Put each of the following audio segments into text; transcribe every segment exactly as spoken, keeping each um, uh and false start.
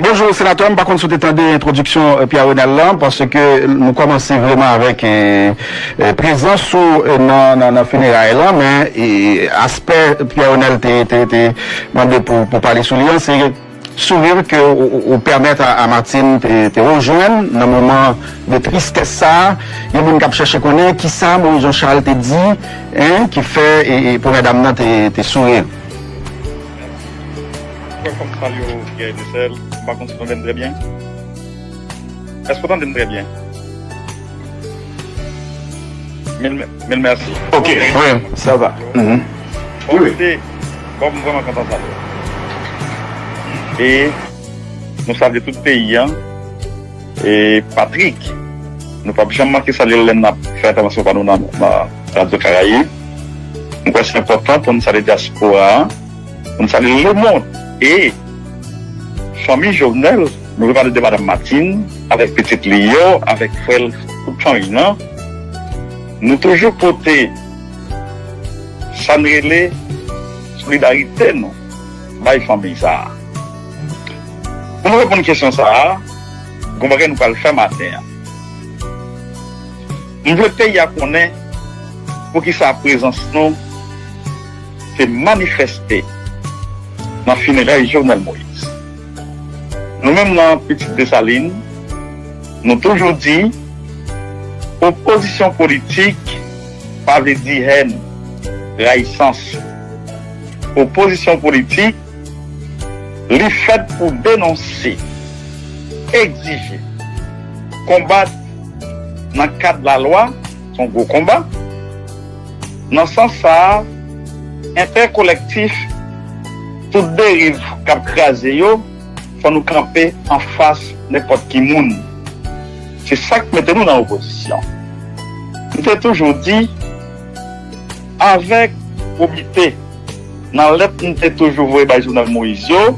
Bonjou, senatè, m pa konn si w te tande entwodiksyon, eh, Pierre Renel lan, paske nou kòmanse vrèman avèk, eh, eh, prezans ou, eh, nan, nan, nan fineray lan, men, eh, aspè Pierre Renel te, te, te mande pou, pou pale sou li an, se souri ke ou, ou, ou pèmèt a, a Martine te, te rejwenn nan moman de tristès sa a. Gen moun k ap chèche konnen kisa Moïse Jean Charles te di, en, ki fè, eh, eh, premyè dam nan te, te souri. Mwen fòk m salye w, Pierre Desel. M pa konn si w tande m trè byen. Èske w tande m trè byen? Mil, mil mèsi. Ok, wi, sa va. Mhm. Bon, wi, wi. Koute, bon, m vrèman kontan salye w. E nou salye tout peyi an. E Patrick, nou p ap janm manke salye l lè n ap fè entèvansyon pa nou nan, nan Radyo Karayib. M kwè se enpòtan pou n salye dyaspora a, pou n salye lemonn. E fanmi Jovenel, nou vle pale de madanm Martine, avèk pitit li yo, avèk frè l, tout fanmi nan, nou toujou pote sa n rele solidarite nou bay fanmi sa a. Pou nou reponn kesyon sa a, gon bagay nou pral fè maten an. M vle peyi a konnen poukisa prezans nou te manifeste nan fineray Jovenel Moïse. Nou menm nan Pitit Desalin, nou toujou di, opozisyon politik pa vle di hèn, rayisans. Opozisyon politik, li fèt pou denonse, egzije, konbat nan kad lalwa, se yon gwo konba. Nan sans sa a, enterè kolektif, tout deriv k ap kraze yo, fò nou kanpe anfas nenpòt ki moun. Se sa k mete nou nan opozisyon. M te toujou di, avèk pwobite, nan lèt m te toujou voye bay Jovenel Moïse yo,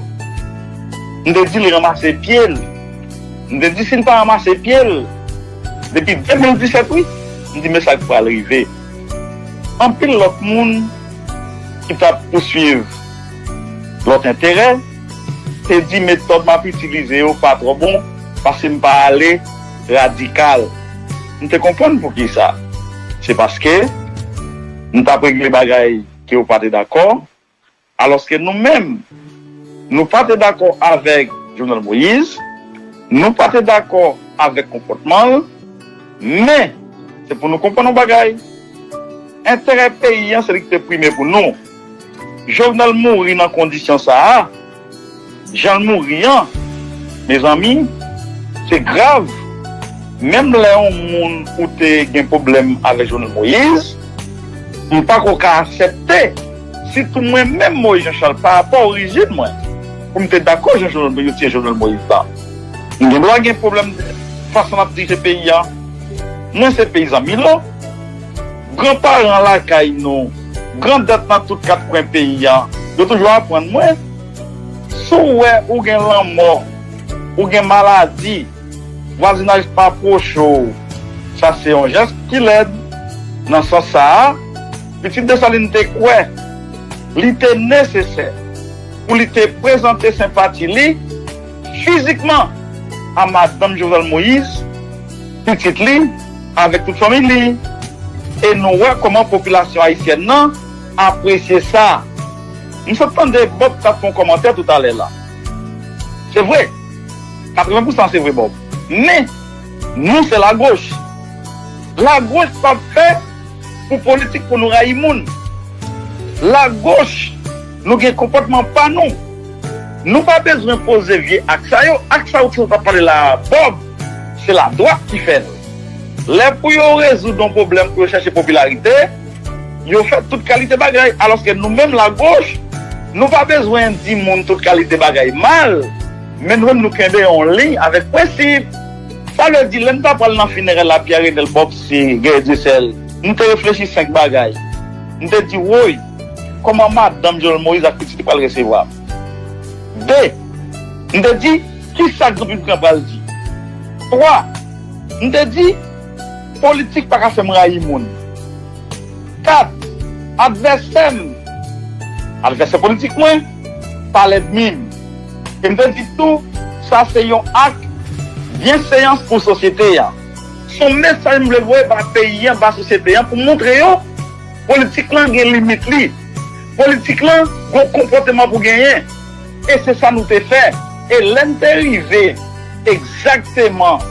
m te di l ranmase pye l. M te di si l pa ranmase pye l, depi de mil disèt, wi, m di men sa k pral rive. Anpil lòt moun ki t ap pouswiv lòt enterè te di metòd m ap itilize yo pa twò bon, paske m pa ale radikal. M te konprann poukisa. Se paske m t ap regle bagay ke yo pa te dakò, alòske nou menm, nou pa te dakò avèk Jovenel Moïse, nou pa te dakò avèk konpòtman l, men, se pou nou konprann yon bagay, enterè peyi an se li ki te prime pou nou. Jovenel mouri nan kondisyon sa a, jan l mouri an, mezanmi, se grav. Menm lè yon moun ou te gen pwoblèm avèk Jovenel Moïse, m pa ko ka aksepte, sitou mwen menm Moïse Jean Charles, pa rapò orijin mwen, pou m te dakò jan Jovenel, yo tiye Jovenel Moïse la. M gen dwa gen pwoblèm fason n ap dirije peyi a. Mwen se peyizan Milo. Granparan lakay nou, grandèt nan tout kat kwen peyi a, yo toujou aprann mwen, si w wè ou gen lanmò, ou gen maladi, vwazinaj pa pwoche w, sa se yon jès ki lèd. Nan sans sa a, Pitit Desalin te kwè li te nesesè pou li te prezante senpati li fizikman a madanm Jovenel Moïse, pitit li, avèk tout fanmi li. E nou wè kòman popilasyon ayisyèn nan apresye sa. M sot tande Bob t ap fè yon kòmantè toutalè la. Se vre, katreven pousan se vre, Bob. Men, nou se lagoch. Lagoch p ap fè pou politik pou nou rayi moun. Lagoch, nou gen konpòtman pa nou. Nou pa bezwen poze vye ak sa yo. Ak sa yo t ap pale la a, Bob, se ladwat ki fè l. Lè pou yo rezoud yon pwoblèm, pou yo chèche popilarite, yo fè tout kalite bagay. Alòske nou menm lagoch, nou pa bezwen di moun tout kalite bagay mal, men nou menm nou kenbe yon liy avèk prensip. Sa vle di, lè n ta pral nan finerèl la, Pierre Renel, Bob, se Guerrier Dieuseul, m te reflechi senk bagay. M te di, woy, kòman madanm Jovenel Moïse ak pitit li pral resevwa m? De, m te di, kisa Granpiblik lan pral di? Twa, m te di, politik pa ka fè m rayi moun. Kat, advèsè m, advèsè politik mwen, pa lènmi m. E m te di tou, Sa se yon ak byenveyans pou sosyete a. Se yon mesaj m vle voye ba peyi a, ba sosyete a, pou montre yo politik lan gen limit li. Politik lan gen yon konpòteman pou genyen. E se sa nou te fè. E lè n te rive egzakteman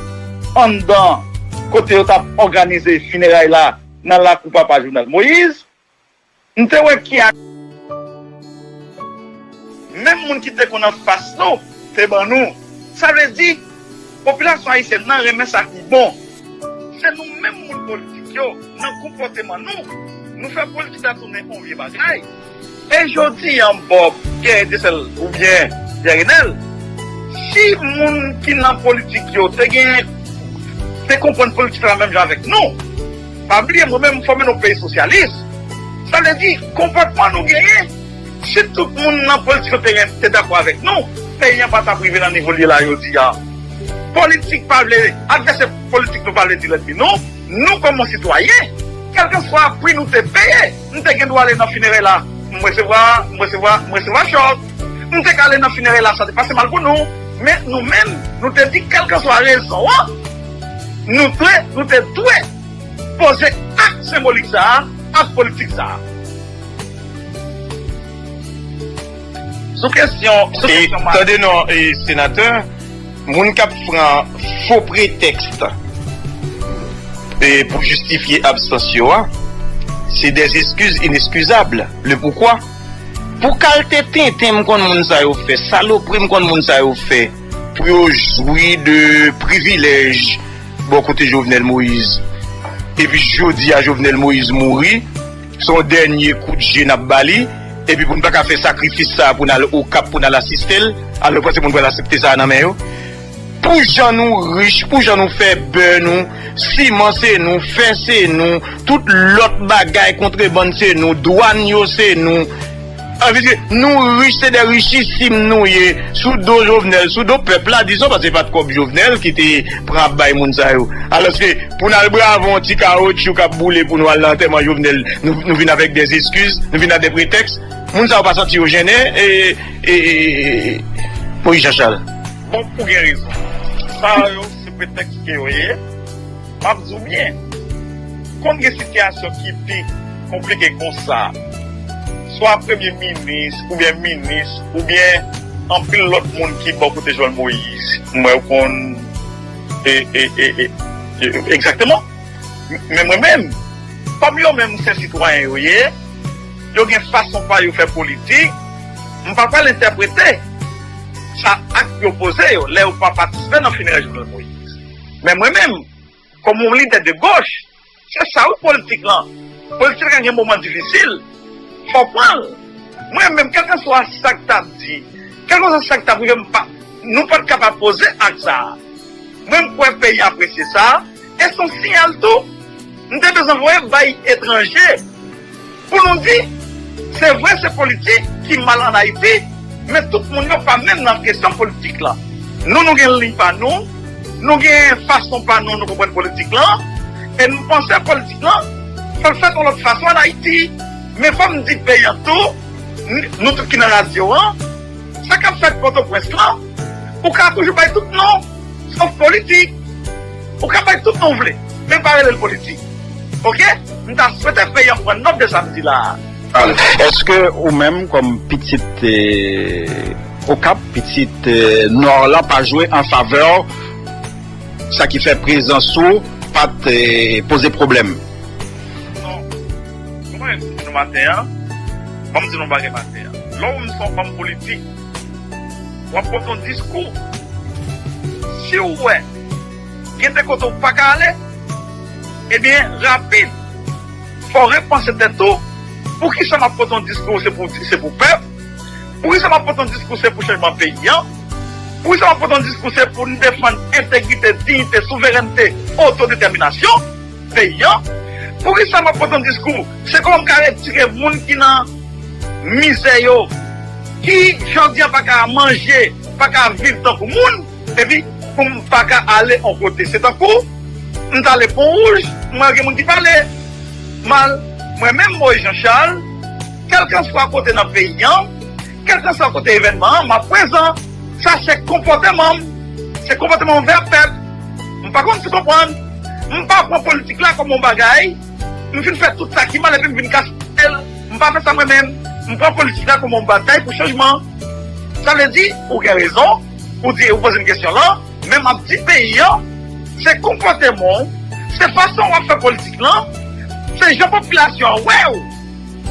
anndan kote yo t ap òganize fineray la nan lakou papa Jovenel Moïse, m te wè ki ak menm moun ki te konn anfas nou te ban nou. Sa vle di, popilasyon ayisyèn nan renmen sa ki bon. Se nou menm moun politik yo, nan konpòteman nou, nou fè politik la tounen yon vye bagay. E jodi a, Bob, Pierre Etincelle oubyen Pierre Renel, si moun ki nan politik yo te gen, te konprann politik la menm jan avèk nou, pa bliye, mwen menm, m fòme nan yon peyi sosyalis. Sa vle di, konpòtman nou genyen, si tout moun nan politik yo te gen, te dakò avèk nou, peyi a pa t ap rive nan nivo l ye la jodi a. Politik pa vle, advèsè politik nou pa vle di lènmi nou. Nou, kòm yon sitwayen, kèlkeswa pri nou te peye, m te gen dwa ale nan finerèy la, m resevwa, m resevwa, m resevwa chòk. M te ka ale nan finerèy la, sa te pase mal pou nou. Men nou menm, nou te di, kèlkeswa rezon an, nou dwe, nou te dwe poze ak senbolik sa a, ak politik sa a. Sou kesyon, sou E kesyon Mari. Tande non, e, senatè, moun k ap pran fo pretèks, e, pou jistifye absans yo a, se des excuses inexcusables. Le poukwa? Pou kalte tenten m konn moun sa yo fè, salopri m konn moun sa yo fè, pou yo jwi de privilèj bò kote Jovenel Moïse. Epi jodi a Jovenel Moïse mouri, se yon dènye kout je n ap ba li, epi pou n pa ka fè sakrifis sa a pou n al Okap pou n al asiste l, alò w panse moun pral aksepte sa a nan men yo? Pou jan nou rich, pou jan nou fè bè nou, siman se nou, fè se nou, tout lòt bagay kontrebann se nou, dwàn yo se nou. Anvi di, nou rich, se de richisim nou ye, sou do Jovenel, sou do pèp la, dizon, paske se pa t kòb Jovenel ki te pran ap bay moun sa yo. Alòske, pou n al brave yon ti kawotchou k ap boule pou nou al nan antèman Jovenel, nou, nou vin avèk de eskiz, nou vin ak de pretèks, moun sa yo pa santi yo jennen, e, e, e, e, Moïse Jean Charles. Bon, ou gen rezon. Sa yo, se pretèks ke yo ye. M ap di w byen, konn gen sitiyasyon ki pi konplike konsa. Swa premye minis, oubyen minis, oubyen anpil lòt moun ki bò kote Jovenel Moïse. M wè yo konn, e, e, e, e, e, egzakteman. Men mwen menm, kòm yo menm se sitwayen yo ye, yo gen fason pa yo fè politik, m pa pral entèprete sa ak yo poze yo lè yo pa patisipe nan finerèy Jovenel Moïse. Men mwen menm, kòm yon lidè de goch, se sa wi politik lan. Politik lan gen moman difisil, fò w pran l. Mwen menm, kèlkeswa sa k t ap di, kèlkeswa sa k t ap rive, m pa, nou pa t kapab poze ak sa a. Mwen, m kwè peyi a apresye sa, e se yon siyal tou. M te bezwen voye bay etranje pou nou di, se vre se politik ki mal ann Ayiti, men tout moun yo pa menm nan kesyon politik lan. Nou, nou gen liy pa nou, nou gen fason pa nou, nou konprann politik lan, e nou panse politik lan, fò l fèt yon lòt fason ann Ayiti. Men fò m di peyi an tou, n-, nou tout ki nan radyo an, sa k ap fèt Pòtoprens lan, ou ka toujou bay tout non, sof politik. Ou ka bay tout non w vle, men pa rele l politik. Oke? M ta swete peyi an pran nòt de sa m di la a. Èske ou menm, kòm pitit, eh, Okap, pitit, eh, Nò lan, pa jwe an favè w, sa ki fè prezans ou pa t, eh, poze pwoblèm? Non. Kòman m di nou maten an? Ban m di nou bagay maten an. Lè w menm se yon òm politik, w ap pote yon diskou. Si w wè gen de kote w pa ka ale, ebyen, rapid, fò w repanse tèt ou. Poukisa m ap pote yon diskou se pou, se pou pèp? Poukisa m ap pote yon diskou se pou chanjman peyi an? Poukisa m ap pote yon diskou se pou n defann entegrite, diyite, souverènte, otodetèminasyon peyi an? Poukisa m ap pote yon diskou se kòman m ka retire moun ki nan mizè yo, ki jodi a pa ka manje, pa ka viv tankou moun, epi pou m pa ka ale yon kote. Se tankou m t ale Pon Wouj, m wè gen moun ki pale mal. Mwen menm, Moïse Jean Charles, kèlkanswa kote nan peyi an, kèlkanswa kote evènman an, m ap prezan. Sa se konpòteman m. Se konpòteman ouvè ap fèt. M pa konn si w konprann. M pa pran politik la kòm yon bagay. M fin fè tout sa ki mal epi m vin kase l. M pa fè sa mwen menm. M pran politik la kòm yon batay pou chanjman. Sa vle di, ou gen rezon, ou di, ou poze m kesyon lan, men m ap di peyi an, se konpòteman w, se fason w ap fè politik lan, se jan popilasyon an wè w.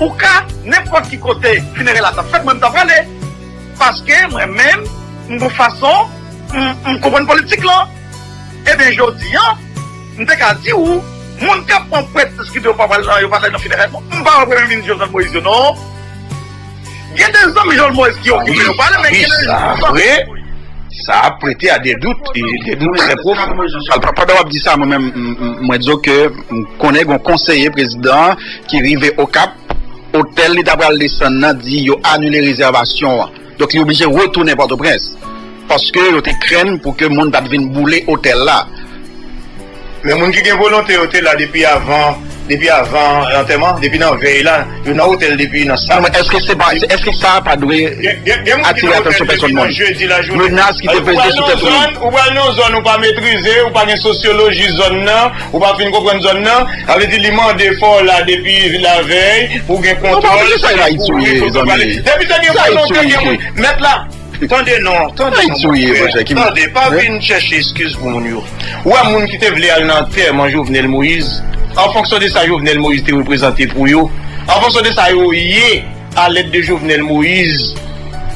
Ou ka, nenpòt ki kote finerè la t ap fèt, mwen m ta prale. Paske mwen menm, m gon fason, m, m konprann politik lan. Ebyen, jodi an, m te ka di w, moun k ap pran pwent eskipe yo pa pral nan, yo pa pral nan finerè, m pa wè premye minis Jovenel Moïse yo, non. Gen de zanmi Jovenel Moïse ki okipe yo pale, men gen de zanmi. Sa ap prete a de dout, e de dout trè pwofon. Al, pa- Pandan w ap di sa, mwen menm, m- m- mwen di w ke m konnen gon konseye prezidan ki rive Okap, otèl li ta pral desann nan di yo anile rezèvasyon an. Donk li oblije retounen Pòtoprens. Paske yo te krenn pou ke moun pa t vin boule otèl la. Men moun ki gen volonte yo te la depi avan depi avan antèman, depi nan vèy la, yo nan otèl depi nan sa. Non, men èske se pa, èske sa pa dwe atire atansyon pèsonn moun? Menas ki te peze sou tèt ou menm. Ou pral nan zòn ou pa metrize, ou pa gen sosyoloji zòn nan, ou pa fin konprann zòn nan, sa vle di li mande fò w la depi lavèy pou w gen kontwòl. Depi te gen volonte gen moun. Mèt la, Tande non, tande non. Tande, pa vin chèche eskiz pou moun yo. Ou wè moun ki te vle al nan antèman Jovenel Moïse, an fonksyon de sa Jovenel Moïse te reprezante pou yo, an fonksyon de sa yo ye, a lèd de Jovenel Moïse.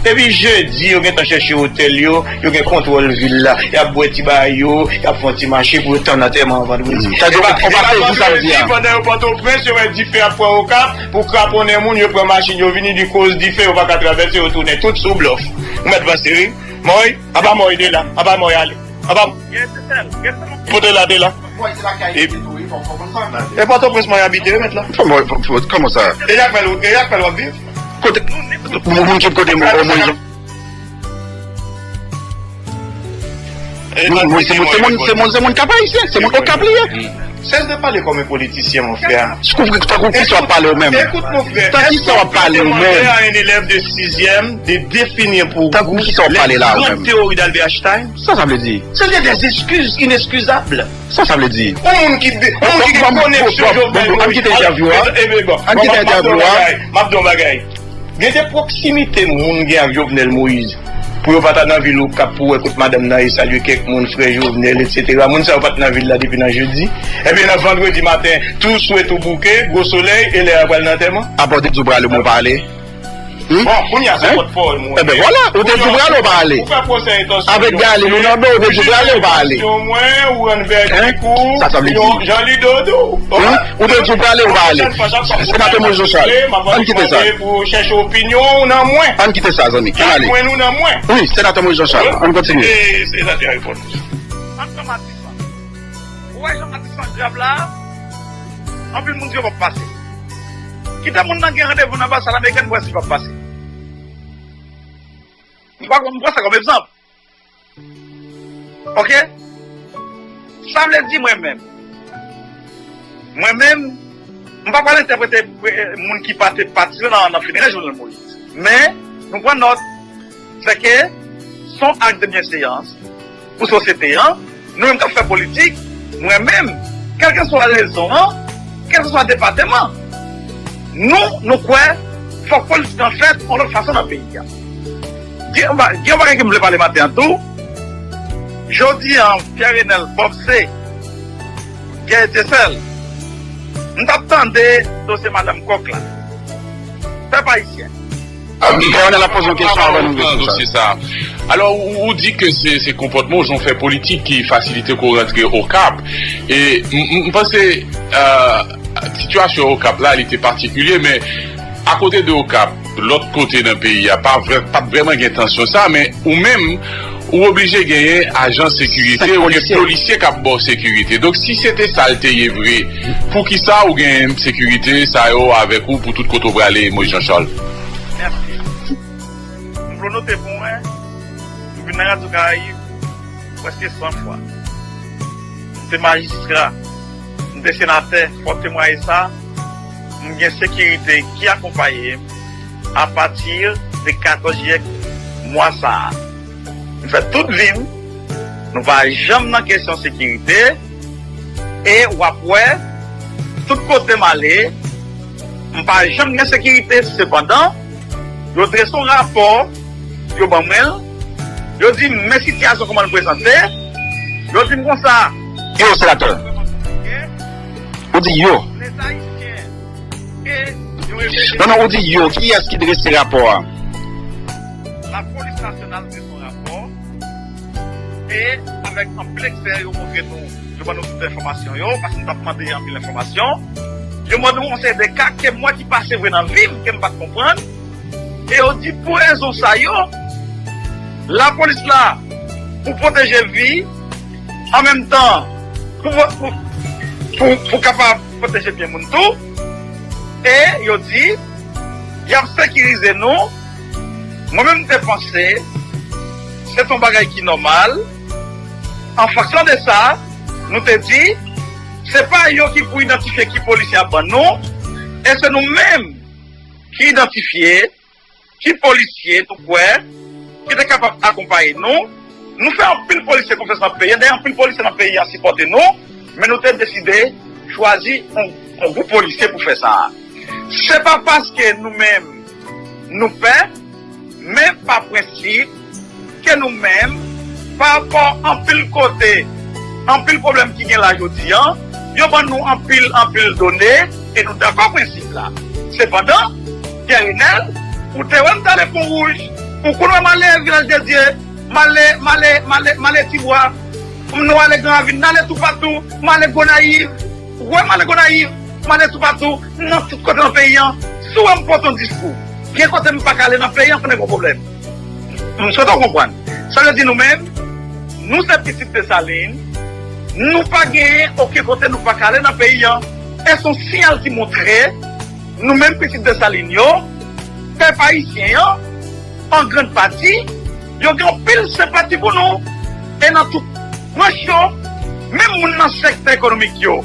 Depi jedi, yo gentan chèche otèl yo, yo gen kontwòl vil la, y ap bwè ti bagay yo, y ap fè yon ti mache pou yo tann antèman an vandredi. Sa di ou pa fè jou samdi a. Pandan yo Pòtoprens, yo wè dife ap pran Okap, pou kraponnen moun, yo pran machin, yo vini di koz dife, yo pa ka travèse, yo tounen tout sou blòf. Ou mèt vanse wi. Mòy, aba mòy de la, aba mòy ale. Aba. Pote la de la. E Pòtoprens mòy abite wi mèt la. Kòman sa? E Jakmèl, e Jakmèl w ap viv? Kote moun ki kote mwen? Mwen se moun, se moun, se moun, se moun Kap Ayisyen, se moun Okap li ye. Sèz de pale kòm yon politisyen, mon frè. Tankou kisa w ap pale ou menm? Tankou kisa w ap pale ou menm? Tankou kisa w ap pale la ou menm? Tankou kisa w ap pale la ou menm? Sa sa vle di? Ce sont des excuses inexcusables. Sa sa vle di? Yon moun ki, yon moun ki gen koneksyon Jovenel Moïse. Ann kite entèvyou a. Ann kite entèvyou a. M ap di yon bagay. Gen de pwoksimite moun gen ak Jovenel Moïse. Pou yo pa ta nan vil Okap pou wè kot madanm nan ye, salye kèk moun, frè Jovenel, etsetera. Moun sa yo pa t nan vil la depi nan jedi. Ebyen, nan vandredi maten, tou swet ou bouke, gwo solèy, e lè a pral nan antèman. Apa w te di w prale, mwen pa ale? Bon, kounye a se pòtpawòl mwen. Ebyen, vwala, ou te di w prale, ou pa ale. Avèk Darline, ou nan men, ou te di w prale, ou pa ale. Mwen, ou rann vèdik ou, Jan Lido di w. Ou te di w prale, ou pa ale. Senatè Moïse Jean Charles, ann kite sa. Pou chèche opinyon ou nan mwen. Ann kite sa, zanmi. Ann ale. Wi, senatè Moïse Jean Charles, ann kontinye. Ann pran Matissan. Ou wè jan Matissan grav la? Anpil moun di yo p ap pase. Kite moun nan gen randevou nan anbasad amerikèn pou wè si l p ap pase. M pa konn, m pran sa kòm egzanp. Oke? Sa vle di mwen menm. Mwen menm, m pa pral entèprete moun ki pa te patisipe nan, nan finerè Jovenel Moïse. Men, nou pran nòt, se ke se yon ak de byenseyans pou sosyete an, nou menm k ap fè politik, mwen menm, kèlkeswa rezon an, kèlkeswa depatman, nou, nou kwè fòk politik lan fèt yon lòt fason nan peyi a. Gen yon ba- gen yon bagay ke m vle pale maten an tou. Jodi an, Pierre Renel bòkse Guy Etincelle. M t ap tande dosye madanm Kòk la. Pèp ayisyen. Pierre Renel ap poze yon kesyon avan nou rive sou sa. Alò, ou, ou di ke se, se konpòtman w, jan w fè politik ki fasilite ke w rantre Okap. E m, m, m panse, euh, sitiyasyon Okap la, li te patikilye, men akote de Okap, lòt kote nan peyi a, pa vrè, pa t vrèman gen tansyon sa, men ou menm, ou oblije genyen ajan sekirite, ou gen polisye k ap ba w sekirite. Donk, si se te sa l te ye vre, poukisa ou gen sekirite sa yo avèk ou pou tout kote w prale, Moïse Jean Charles? Mèsi. M vle w note pou mwen, m vin nan Radyo Karayib prèske san fwa. M te majistra, m te senatè, fò w temwaye sa, m gen sekirite ki akonpaye m apati de katòz jiyè mwa sa a. M fè tout vi m Nou pa janm nan kesyon sekirite. E w ap wè, tout kote m ale, m pa janm gen sekirite. Sepandan, yo drese yon rapò, yo ban mwen l, yo di m men sitiyasyon kòman l prezante, yo di m konsa. Yo, senatè. Ou di yo. Non, non, ou di yo. Kiyès ki drese rapò a? Lapolis nasyonal drese yon rapò. E avèk anpil eksè, yo montre nou, yo ban nou tout enfòmasyon yo, paske nou t ap mande anpil enfòmasyon. Yo mande nou yon seri de ka ke mwen ki pase vre nan vi m, ke m pa t konprann. E yo di pou rezon sa yo, lapolis la, pou pwoteje vi, an menm tan, pou, pou, pou, pou kapab pwoteje byen moun tou, e yo di, y ap sekirize nou. Mwen menm, m te panse se t yon bagay ki nòmal. An fonksyon de sa, nou te di, se pa yo ki pou idantifye ki polisye ap ban nou, e se nou menm ki idantifye ki polisye nou kwè ki te kapab akonpaye nou. Nou fè anpil polisye konfyans nan peyi a. Dayè, anpil polisye nan peyi a sipòte nou, men nou te deside chwazi yon, yon gwoup polisye pou fè sa a. Se pa paske nou menm nou pè, men pa prensip, ke nou menm, pa rapò anpil kote, anpil pwoblèm ki gen la jodi a, yo ban nou anpil, anpil done, e nou dakò prensip la. Sepandan, Pierre Renel, ou te wè m t ale Pon Wouj, ou konn wè m ale Vilaj de Dye, m ale, m ale, m ale, m ale Tibwa, nou ale Gran Ravin, n ale toupatou, m ale Gonayiv, ou wè m ale Gonayiv, m ale toupatou, nan tout kote nan peyi a. Si w wè m pote yon diskou, gen kote m pa ka ale nan peyi a, konnen gen yon pwoblèm. M swete w konprann. Sa vle di nou menm, nou se pitit Desalin, nou pa genyen okenn kote nou pa ka ale nan peyi a. E se yon siyal ki montre nou menm pitit Desalin yo, pèp ayisyen an, an grann pati, yo gen anpil senpati pou nou. E nan tout branch yo, menm moun nan sektè ekonomik yo,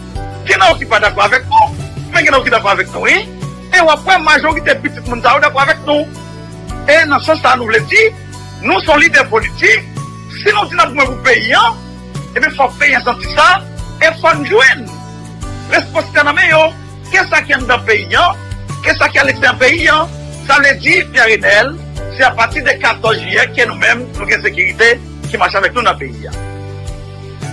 gen nan yo ki pa dakò avèk nou, men gen nan yo ki dakò avèk nou, wi. E w ap wè majorite pitit moun sa yo dakò avèk nou. E nan sans sa a, nou vle di, nou se yon lidè politik. Si nou di n ap goumen pou peyi a, ebyen, fòk peyi a santi sa, e fò n jwenn responsabilite nan men yo. Ke sa ki anndan peyi a, ke sa ki aleksteryè peyi a, sa vle di, Pierre Renel, se apati de katòz jiyè ke nou menm, nou gen sekirite ki mache avèk nou nan peyi a.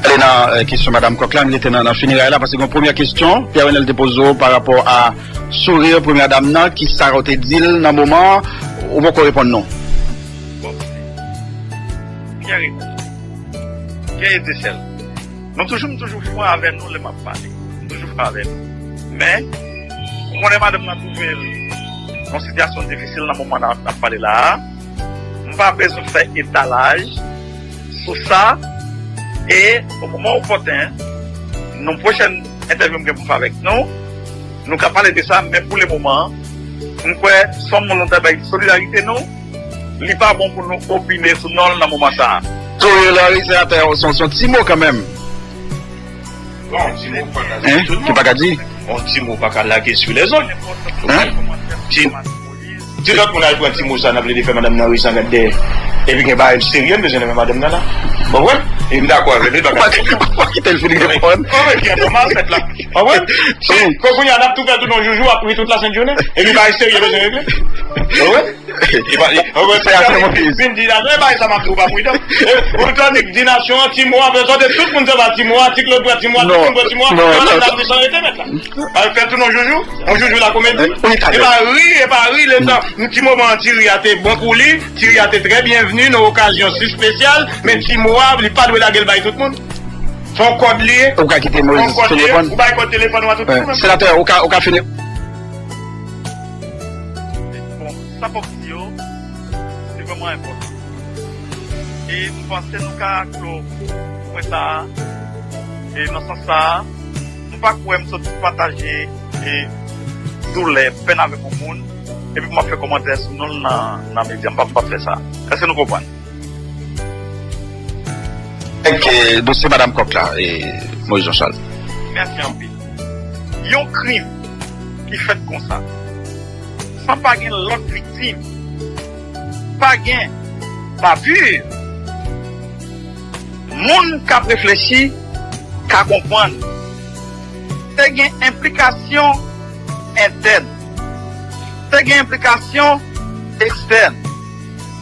Ale nan, eh, kesyon Madanm Kòk la, n rete nan, nan fineray la, paske gen yon premyè kesyon Pierre Renel te poze w pa rapò a souri Premyè Dam nan, ki sa w te di l nan moman an, ou poko reponn non. Bon, Pierre Renel, Pierre Etesèl, nou toujou, m toujou fran avè nou lè m ap pale. M toujou fran avè nou. Men, ou konnen madanm nan twouve l nan yon sitiyasyon difisil nan moman n ap, n ap pale la a. M pa bezwen fè etalaj sou sa. E, o moman opòten, nan pwochèn entèvyou m gen pou m fè avèk nou, nou ka pale de sa, men pou le moman, m kwè se yon moun nou ta bay solidarite nou, li pa bon pou nou opine sou non l nan moman sa a. Sourire Larry, senatè, se yon, se yon ti mo kanmenm. Bon, ti mo pa ka di. Hein? Ki pa ka di? Yon ti mo pa ka lage sou lèzòt. Hein? Ti, ti lòt moun al pran ti mo sa n ap vle fè madanm nan ri san gad dèyè. Epi gen bagay serye m bezwen nan men madanm nan la. Bon, wè? E m dakò avè l, li pa ka. Pa kite l fini reponn. Bon, wè, ki entèvyou m al fèt la. Bon, wè? Si, kon kounye a n ap tou fè tout yon joujou, ap ri tout la sent jounen. Epi bagay serye bezwen regle. Bon, wè? Li pa, li, oh, wè, se a, se yon piz. Vin di la, men bagay sa m ap di w pa pridan. Eh, ou tande k di nasyon an, ti mo a, bezwen de tout moun se pa ti mo a, ti Claude pran ti mo a, tout moun pran ti mo a, non, non, non, la, la, sa rete mèt la. Al fè tou non joujou, on joujou la komedi. Wi, e pa ri, e pa ri, letan, ti moman an ti ri a te bon pou li, ti ri a te trè byenvni, nan okazyon si espesyal, men ti mo a, li pa dwe lage l bay tout moun. Fon kòd li ye. Ou ka kite Moïse fini reponn. Ou bay kòd telefòn ou a tout moun. Senatè, ou ka, ou ka fini. Bon, sa fòk di yo, se vrèman enpòtan. E m panse nou ka klo pwen sa a. E nan sans sa a, m pa kwè m sot pataje e doulè, pèn avèk yon moun, epi m ap fè kòmantè sou non l nan, nan medya. M p ap, m p ap fè sa. Èske nou konprann? Avèk, eh, dosye Madanm Kòk la, eh, Moïse Jean Charles. Mèsi anpil. Yon krim ki fèt konsa, san pa gen lòt viktim, pa gen bavi, Moun k ap reflechi ka konprann. Te gen enplikasyon entèn. Te gen enplikasyon ekstèn.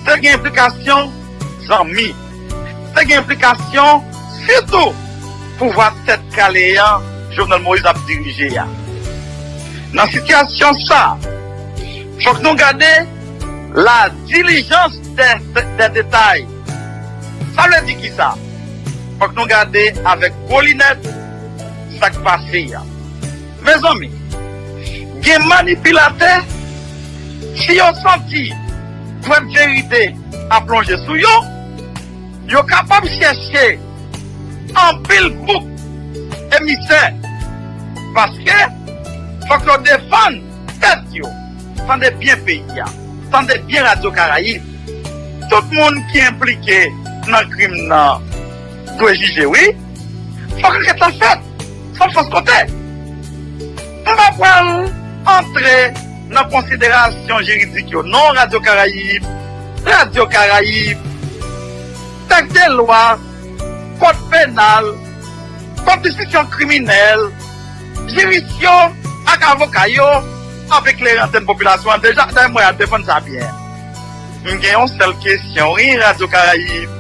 Te gen enplikasyon zanmi. Te gen enplikasyon sitou pouvwa tèt kale an Jovenel Moïse ap dirije a. Nan sitiyasyon sa, fòk nou gade la diligence des, des détails. Sa vle di kisa? Fòk nou gade avèk gwo linèt sa k pase a. Mezanmi, gen manipilatè, si yo santi dwèt verite ap lonje sou yo, yo kapab chèche anpil bouk emisè, paske fòk yo defann tèt yo. Tande byen peyi a, tande byen Radyo Karayib. Tout moun ki enplike nan krim nan dwe jije, wi. Fòk ankèt la fèt, san fòs kote. M pa pral antre nan konsiderasyon jiridik yo non, Radyo Karayib, Radyo Karayib, tèks de lwa, kòd penal, kòd enstriksyon kriminèl, jiris yo ak avoka yo ap eklere antèn popilasyon an deja, dayè mwen al defann sa byen. M gen yon sèl kesyon, wi, Radyo Karayib.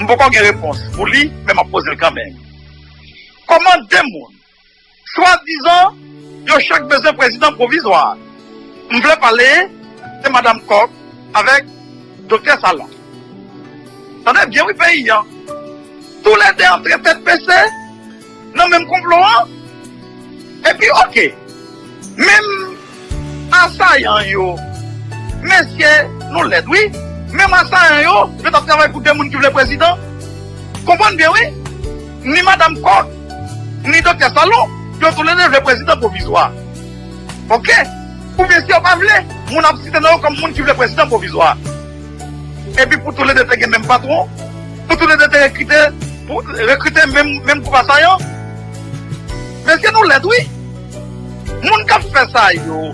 M poko gen repons pou li, men m ap poze l kanmenm. Kòman de moun, swadizan, yo chak bezwen prezidan pwovizwa? M vle pale de Madanm Kòk avèk Doktè Salon. Tande byen, wi, peyi an. Toulède antre tèt bese nan menm konplo an. Epi, oke, menm asayan yo, mesye, nou lèd, wi. Menm asayan yo, yo t ap travay pou de moun ki vle prezidan. Konprann byen, wi. Ni Madanm Kòk, ni Doktè Salon, yo toulède vle prezidan pwovizwa. Oke? Oubyen si yo pa vle, moun ap site non yo kòm moun ki vle prezidan pwovizwa. Epi pou toulède te gen menm patwon, pou toulède te rekrite, pou rekrite menm, menm gwoup asayan. Mesye, nou lèd, wi. Moun k ap fè sa yo,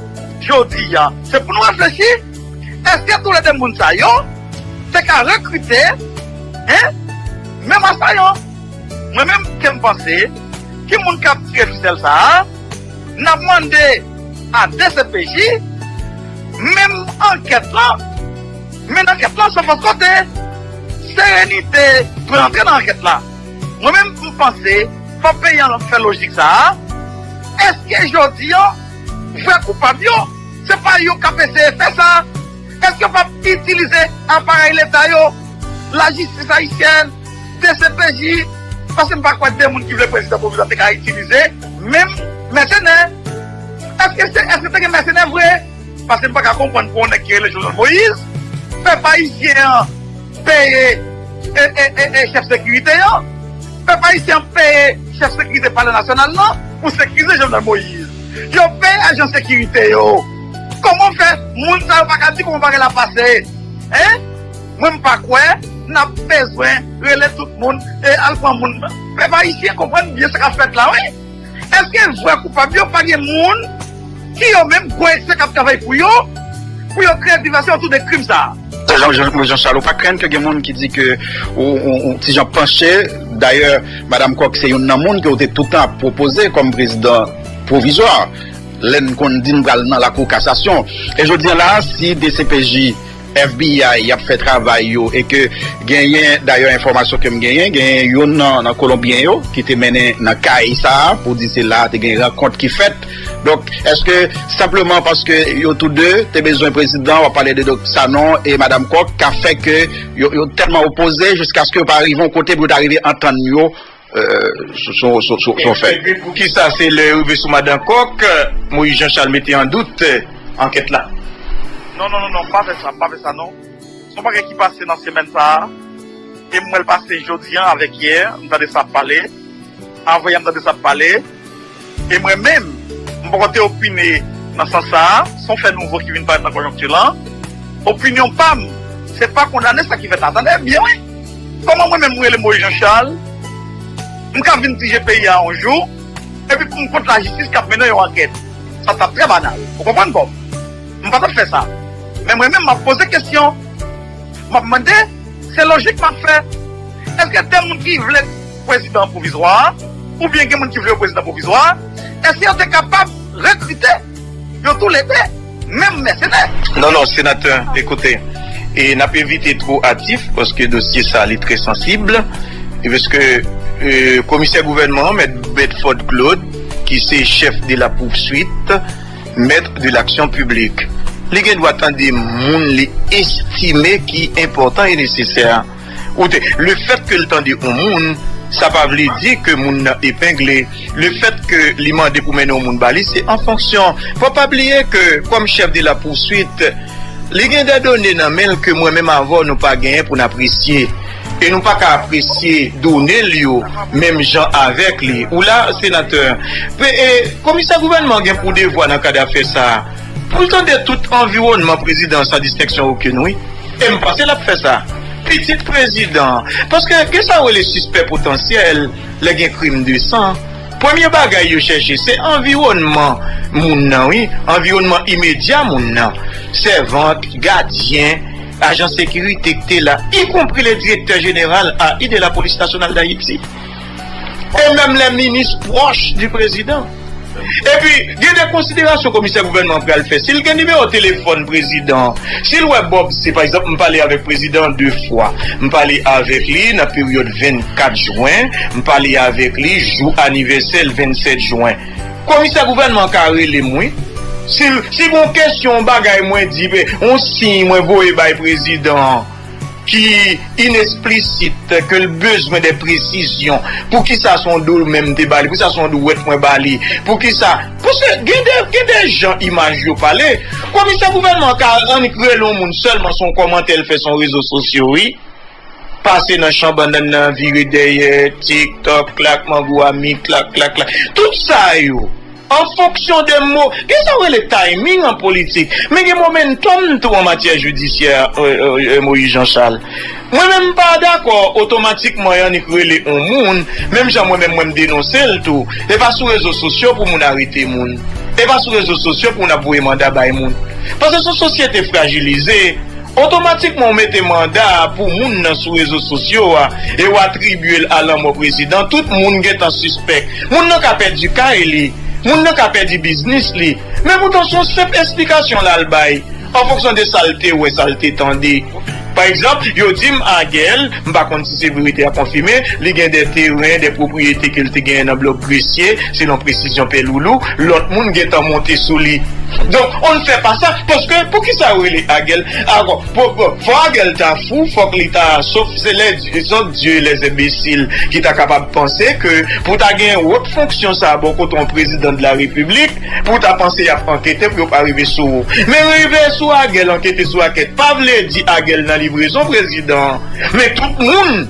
jodi a, se pou nou reflechi. Èske toulède moun sa yo te ka rekrite, en, menm asayan? Mwen menm, ke m panse, ki moun k ap tire fisèl sa a? N ap mande a D C P J, menm ankèt lan, men ankèt lan san fòs kote. Serenite dwe antre nan ankèt la. Mwen menm, m panse, fò peyi an fè lojik sa a. Èske jodi an, vrè koupab yo, se pa yo k ap eseye fè sa? Èske yo p ap itilize aparèy leta yo, lajistis ayisyèn, D C P J? Paske m pa kwè de moun ki vle prezidan pwovizwa te ka itilize menm mèsenè. Èske se, èske te gen mèsenè vre? Paske m pa ka konprann pou yon nèg ki rele Jovenel Moïse, pèp ayisyen an peye e, e, e, e chèf sekirite yo. Pèp ayisyen an peye chèf sekirite Palè Nasyonal lan pou sekirize Jovenel Moïse. Yo peye ajan sekirite yo. Kòman fè moun sa yo pa ka di kòman bagay la pase? Hein? Mwen, m pa kwè n ap bezwen rele tout moun e al pran moun. Pèp ayisyen, konprann byen sa k ap fèt la, wi. Èske vrè koupab yo pa gen moun ki yo menm gwo ekspè k ap travay pou yo, pou yo kreye divèsyon otou de krim sa a? Jean, Jean, Jean Charles, ou pa krenn ke gen moun ki di ke ou, ou, ou ti jan panche? Dayè, Madanm Kòk se youn nan moun ke ou te toutan ap pwopoze kòm prezidan pwovizwa. Lè n konn di n pral nan lakou kasasyon. E jodi a la, si D C P J, F B I, y ap fè travay yo e ke genyen, dayè, enfòmasyon ke m genyen, genyen youn nan, nan Kolonbyen yo ki te mennen nan kay sa a pou di se la a te gen rankont ki fèt. Donk, èske senpleman paske yo tou de te bezwen prezidan, w ap pale de Doktè Sanon e Madanm Kòk, ka fè ke yo, yo tèlman opoze jiskaske yo pa rive yon kote pou yo ta rive antann yo, euh, sou, sou, sou, sou, sou fè. Epi poukisa se lè yo rive sou Madanm Kòk, Moïse Jean Charles mete an dout, euh, ankèt la? Non, non, non, non, pa fè sa, pa fè sa, non. Se yon bagay ki pase nan semèn sa a, e m wè l pase jodi a avèk yè, m tande sa ap pale, avanyè m tande sa ap pale, e mwen menm, m poko te opine nan sans sa a, se yon fè nouvo ki vin parèt nan konjonkti lan. Opinyon pa m, se pa kondane sa ki fèt la. Tande byen, wi. Kòman mwen menm, m rele Moïse Jean Charles, m ka vin dirije peyi a yon jou, epi pou m kont lajistis k ap mennen yon ankèt? Sa t ap trè banal. Ou konprann, Bob? M pa t ap fè sa. Men mwen menm, m ap poze kesyon. M ap mande, se lojik m ap fè. Èske de moun ki vle prezidan pwovizwa a, oubyen gen moun ki vle yo prezidan pwovizwa a, èske yo te kapab rekrite yo toulede menm mèsenè? Non, non, senatè, ekoute, e n ap evite two atif, paske dosye sa li trè sansib, e paske e, komisè gouvènman an, mèt Bedford Claude, ki se chèf de la poursuite, maître de l'action publique, li gen dwa tande moun li estime ki enpòtan e nesesè. Ou te, le fèt ke l tande yon moun, sa pa vle di ke moun nan epengle. Le fèt ke li mande pou mennen yon moun ba li, se an fonksyon. Fò pa bliye ke, kòm chèf de la poursuite, li gen de done nan men l ke mwen menm avè w nou pa genyen pou n apresye. E nou pa ka apresye done l yo menm jan avèk li. Ou la, senatè. Pe- e, komisè gouvènman gen pou devwa nan kad afè sa a, pou l tande tout anviwònman prezidan san distenksyon okenn, wi. E m panse l ap fè sa. Pitit prezidan. Paske gen sa yo rele sispè potansyèl lè gen krim de san. Premye bagay yo chèche, se anviwònman moun nan, wi. Anviwònman imedya moun nan. Sèvant, gadyen, ajan sekirite ki te la, ikonpri le direktè jeneral A I de la Polis Nasyonal d Ayiti. E menm lè minis pwòch di prezidan. Epi, gen de konsiderasyon komisè gouvènman an pral fè. Si l gen nimewo telefòn prezidan, si l wè Bob, se pa egzanp, m pale avèk prezidan an de fwa. M pale avèk li nan peryòd vennkat jen, m pale avèk li jou anivèsè l vennsèt jen. Komisè gouvènman an ka rele m, wi. Si, si gon kesyon, yon bagay mwen di, yon siy mwen voye bay prezidan an, ki inesplisit, ke l bezwen de presizyon. Poukisa se yon do menm te ba li? Poukisa se yon dwèt mwen ba li? Poukisa? Paske gen de, gen de jan imaj yo pale. Komisè gouvènman ka annik rele yon moun sèlman se yon kòmantè l fè sou rezo sosyo, wi. Pase nan chan bannann nan, vire dèyè, TikTok, klak mango a mi, klak, klak, klak. Tout sa yo. An fonksyon de mo, gen sa yo rele timing an politik, men gen momentum tou an matyè jidisyè, e, e, e, Moïse Jean Charles. Mwen menm m pa dakò otomatikman y annik rele yon moun, menm jan mwen menm mwen m denonse l tou. E pa sou rezo sosyo pou moun arete moun. E pa sou rezo sosyo pou moun ap voye manda bay moun. Paske se yon sosyete frajilize, otomatikman ou mete manda a pou moun nan sou rezo sosyo a e ou atribye l a lanmò prezidan, tout moun gentan sispèk. Moun nan ka pèdi kay li, moun nan ka pèdi biznis li. Men poutan se yon senp esplikasyon l al bay. An fonksyon de sa l te wè, sa l te tande. Pa egzanp, yo di m Agèl, m pa konn si se verite a konfime, li gen de teren, de pwopriyete ke l te genyen nan blòk Gresye, selon presizyon Pè Loulou, lòt moun gentan monte sou li. Donk, on ne fait pas ça, paske poukisa yo rele Agèl? Ankò, po- po- fò Agèl ta fou, fòk li ta, sof se lè Dye, sauf Dieu et les imbéciles, ki ta kapab panse ke pou ta gen wòt fonksyon sa a bò kote yon prezidan de la repiblik, pou ta panse y ap ankete pou yo pa rive sou ou. Men rive sou Agèl, ankete sou Agèl, pa vle di Agèl nan livrezon prezidan an. Men tout moun,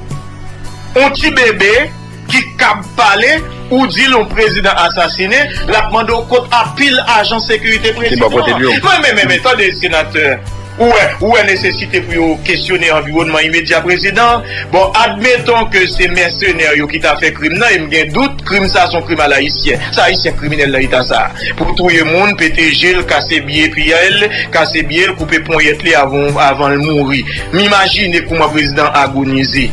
yon ti bebe, ki kab pale, ou di l yon prezidan asasinen, l ap mande w kot a pil ajan sekirite prezidan an. Ki bò kote l yo? Men, men, men, men, tande, senatè. Ou wè, ou wè nesesite pou yo kesyone anviwònman imedya prezidan an? Bon, admeton ke se mèsenè yo ki ta fè krim nan, e m gen dout, krim sa se yon krim alayisyen. Se Ayisyen kriminèl nan eta sa a. Pou touye moun, pete je l, kase byen pye l, kase byen l, koupe ponyèt li avan, avan l mouri. M imajine kouman prezidan an agonize.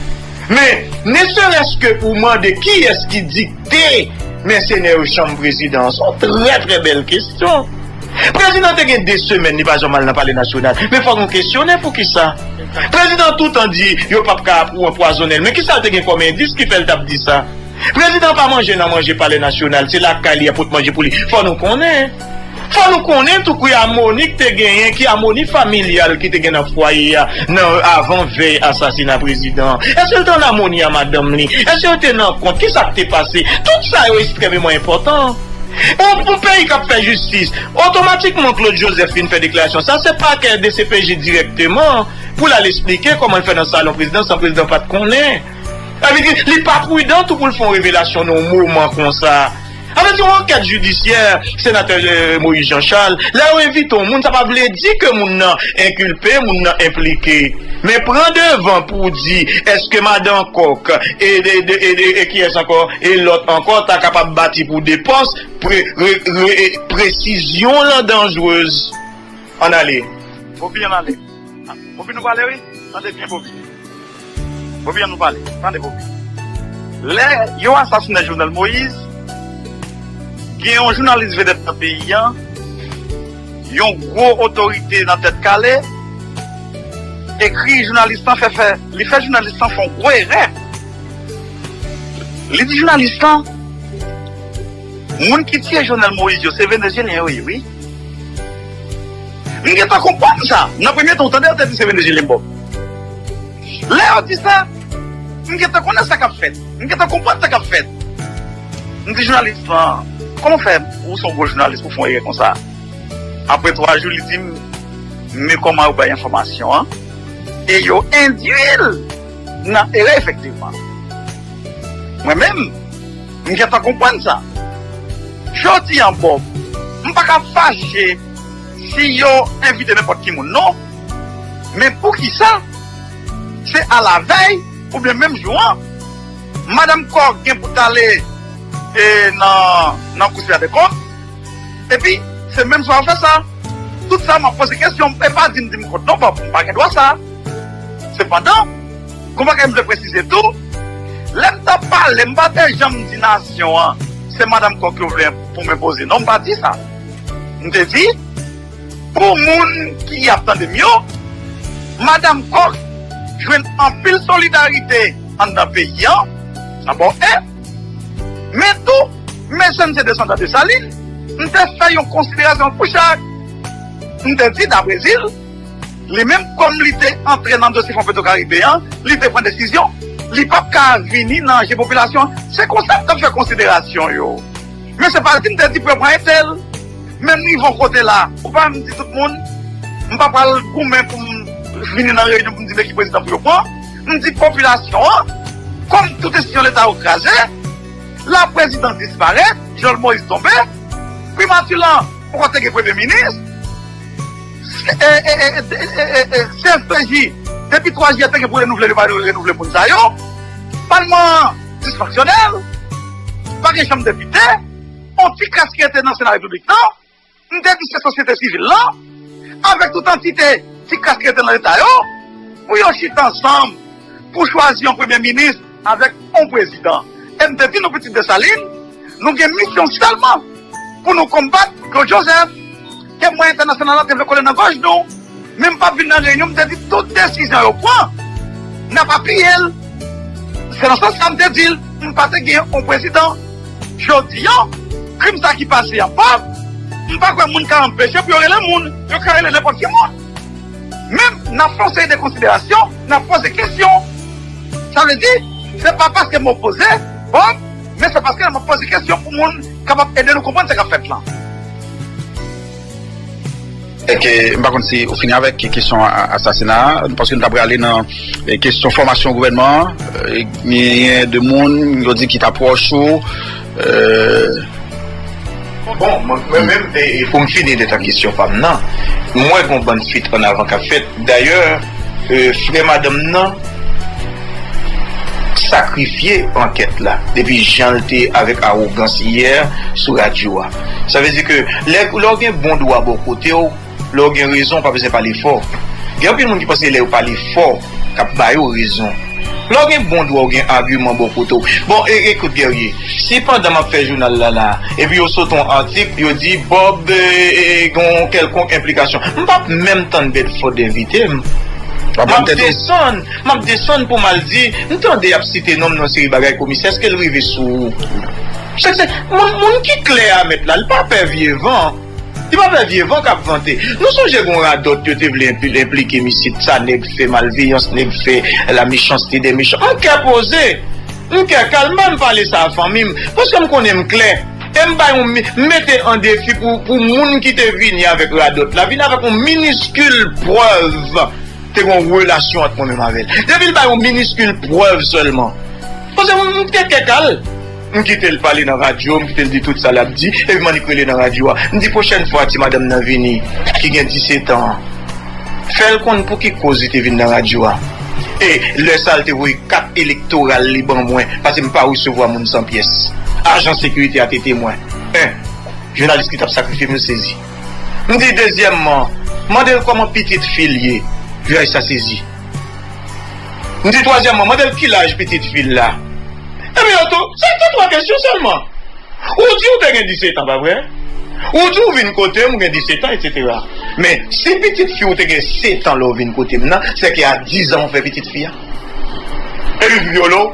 Men, ne serait-ce que pou mande kiyès ki dikte mèsenè yo chanm prezidan an, se yon trè, trè bèl kesyon. Prezidan te gen de semèn, li pa janm al nan Palè Nasyonal. Men fòk nou kesyone poukisa. Prezidan toutan di yo p ap ka apou- anpwazonnen l. Men kisa l te gen kòm endis ki fè l t ap di sa? Prezidan pa manje nan manje Palè Nasyonal, se lakay li y ap pot manje pou li. Fò nou konnen. Fò nou konnen tou ki amoni k te genyen, ki amoni familyal ki te gen nan fwaye a nan avan vèy asasina prezidan an. Èske l te an amoni a madanm li? Èske yo te nan kont? Kisa k te pase? Tout sa yo ekstrèmeman enpòtan. Yon, yon peyi k ap fè jistis, otomatikman Claude Joseph fin fè deklarasyon sa, se pakè D C P J dirèkteman pou l al esplike kòman l fè nan salon prezidan san prezidan pa t konnen. Sa vle di, li pa pridan tou pou l fè yon revelasyon nan yon moman konsa. Sa vle di, yon ankèt jidisyè, senatè, e, Moïse Jean Charles, lè yo envite yon moun, sa pa vle di ke moun nan enkilpe, moun nan enplike. Men pran devan pou w di, èske madan Kòk e, e, e, e, e kiyès ankò, e lòt ankò, ta kapab bati pou de pòs, pre, re, re, presizyon lan danjrez. Ann ale. Bobi, ann ale. Bobi, nou prale, wi. Tande byen, Bobi. Bobi, ann nou pale. Tande, Bobi. Lè yo asasinen Jovenel Moïse, gen yon jounalis vedèt nan peyi a, yon gwo otorite nan Tèt Kale, ekri jounalis lan, fè, fè, li fè jounalis lan fè yon gwo erè. Li di jounalis lan, moun ki tiye Jovenel Moïse yo, se Venezyelyen yo ye, wi. M gentan konprann sa. Nan premye tan, ou tande yo te di se Venezyelyen bòm. Lè yo di sa, m gentan konnen sa k ap fèt. M gentan konprann sa k ap fèt. M di jounalis lan, kòman w fè ou se yon gwo jounalis pou fè yon erè konsa? Apre twa jou, li di m, men kòman yo bay enfòmasyon an. E yo endwi l nan erè, efektivman. Mwen menm, m gentan konprann sa. Jodi a, Bòb, m pa ka fache si yo envite nenpòt ki moun, non. Men poukisa se alavèy oubyen menm jou an, Madanm Kòk gen pou t ale, e, nan, nan Kou Sipèm Dèkont, epi se menm swa yo fè sa? Tout sa, m ap poze kesyon, e pa di m di m kont non, Bòb, m pa gen dwa sa. Sepandan, gon bagay m vle presize tou, lè m t ap pale, m pa te janm di nasyon an, se Madanm Kòk yo vle pou m enpoze. Non, m pa di sa. M te di, pou moun ki ap tande m yo, Madanm Kòk jwenn anpil solidarite anndan peyi an, dabò, e, men tou, mesye m se desandan Desalin, m te fè yon konsiderasyon pou chak. M te di, daprè zil, li menm, kòm li te antre nan dosye Fon Petwokaribe an, li te pran desizyon, li p ap ka vini nan je popilasyon an. Se konsa m t ap fè konsiderasyon yo. Men se pa di m te di pou yo pran entèl. Men m rive yon kote la, ou pa m di tout moun, m pa pral goumen pou m vini nan reyinyon pou m di men ki prezidan pou yo pran. M di popilasyon an, kòm tout enstitisyon Leta yo kraze, la prezidans disparèt, Jovenel Moïse tonbe, primati lan poko te gen premye minis, C S P J, depi twa jiyè te gen pou renouvle, yo pa renouvle moun sa yo, palman an disfonksyonèl, pa gen chanm depite, yon ti kras ki rete nan Sena Repiblik lan, m te di se sosyete sivil lan, avèk tout antite ti kras ki rete nan Leta yo, pou yo chita ansanm pou chwazi yon premye minis avèk yon prezidan. E m te di nou, pitit Desalin, nou gen misyon sèlman pou nou konbat Claude Joseph, ke mwen entènasyonal la te vle kole nan gòj nou. Men m p ap vin nan reyinyon, m te di tout desizyon yo pran, n ap apiye l. Se nan sans sa m te di l, m pa te gen yon prezidan. Jodi a, krim sa ki pase an, Bòb, m pa kwè moun ka anpeche pou yo rele moun. Yo ka rele nenpòt ki moun. Men, n ap fè yon seri de konsiderasyon, n ap poze kesyon. Sa vle di, se pa paske m opoze, Bòb, men se paske m ap poze kesyon pou moun kapab ede nou konprann sa k ap fèt lan. Èske, m pa konn si ou fini avèk kesyon a- asasina a, paske nou t ap prale nan eh, kesyon fòmasyon gouvènman an, eh, genyen de moun, yo di ki ta pwòch ou, eh, Bon, mwen mwen menm, e, e pou m fini de ta kesyon pa m nan, m wè gon bann fit ann avan k ap fèt. Dayè, e, frè madanm nan sakrifye ankèt la depi jan l te avèk awogans yè sou radyo a. Sa vle di ke lè lè w gen bon dwa bò kote w, lè w gen rezon, w pa bezwen pale fò. Gen anpil moun ki panse lè yo pale fò, k ap ba yo rezon. Lè w gen bon dwa, w gen agiman bò kote w. Bon, e, ekout, Guerrier, si pandan m ap fè jounal la la, epi yo sot yon atik, yo di Bob e, e, e, gen yon kèlkonk enplikasyon, m p ap menm tann Bedford envite m. M ap desann, m ap desann pou m al di, m tande y ap site non m nan yon seri bagay, komisè, èske l rive sou ou? Se, se, moun, moun ki klè a mèt la, li pa pè vye van. Li pa pè vye van k ap vante. Nou sonje gon radòt yo te vle enpli- enplike m isit, sa nèg fè, malveyans nèg fè, la méchanceté des méchants. M kè poze, m kè kalm, m pale sa a fanmi m, paske m konnen m klè. E m bay yon, m mete an defi pou, pou moun ki te vini avèk radòt la, vin avèk yon miniskil prèv te gen yon relasyon ant mwen menm avè l. Depi l bay yon miniskil prèv sèlman. Paske m, m te kè kal. M kite l pale nan radyo, m kite l di tout sa l ap di, epi m annik rele nan radyo a. M di pwochèn fwa ti madanm nan vini, ki gen disèt an an, fè l konn pou ki koz li te vin nan radyo a. E lè sa a l te voye kat elektoral li ban mwen, paske m pa resevwa moun san pyès. Ajan sekirite a te temwen. En, jounalis ki t ap sakrifye m yo sezi. M di dezyèmman, mande l kòman pitit fi l ye. Jounalis la sezi. M di twazyèmman, mande l ki laj pitit fi l la. Epi yo tou, se te twa kesyon sèlman. Ou di ou te gen disèt an, pa vre? Ou di ou vin kote m, ou gen disèt an, etsetera. Men, si pitit fi ou te gen sèt an lè w vin kote m nan, se ke a diz an ou fè pitit fi a. Epi vyole w.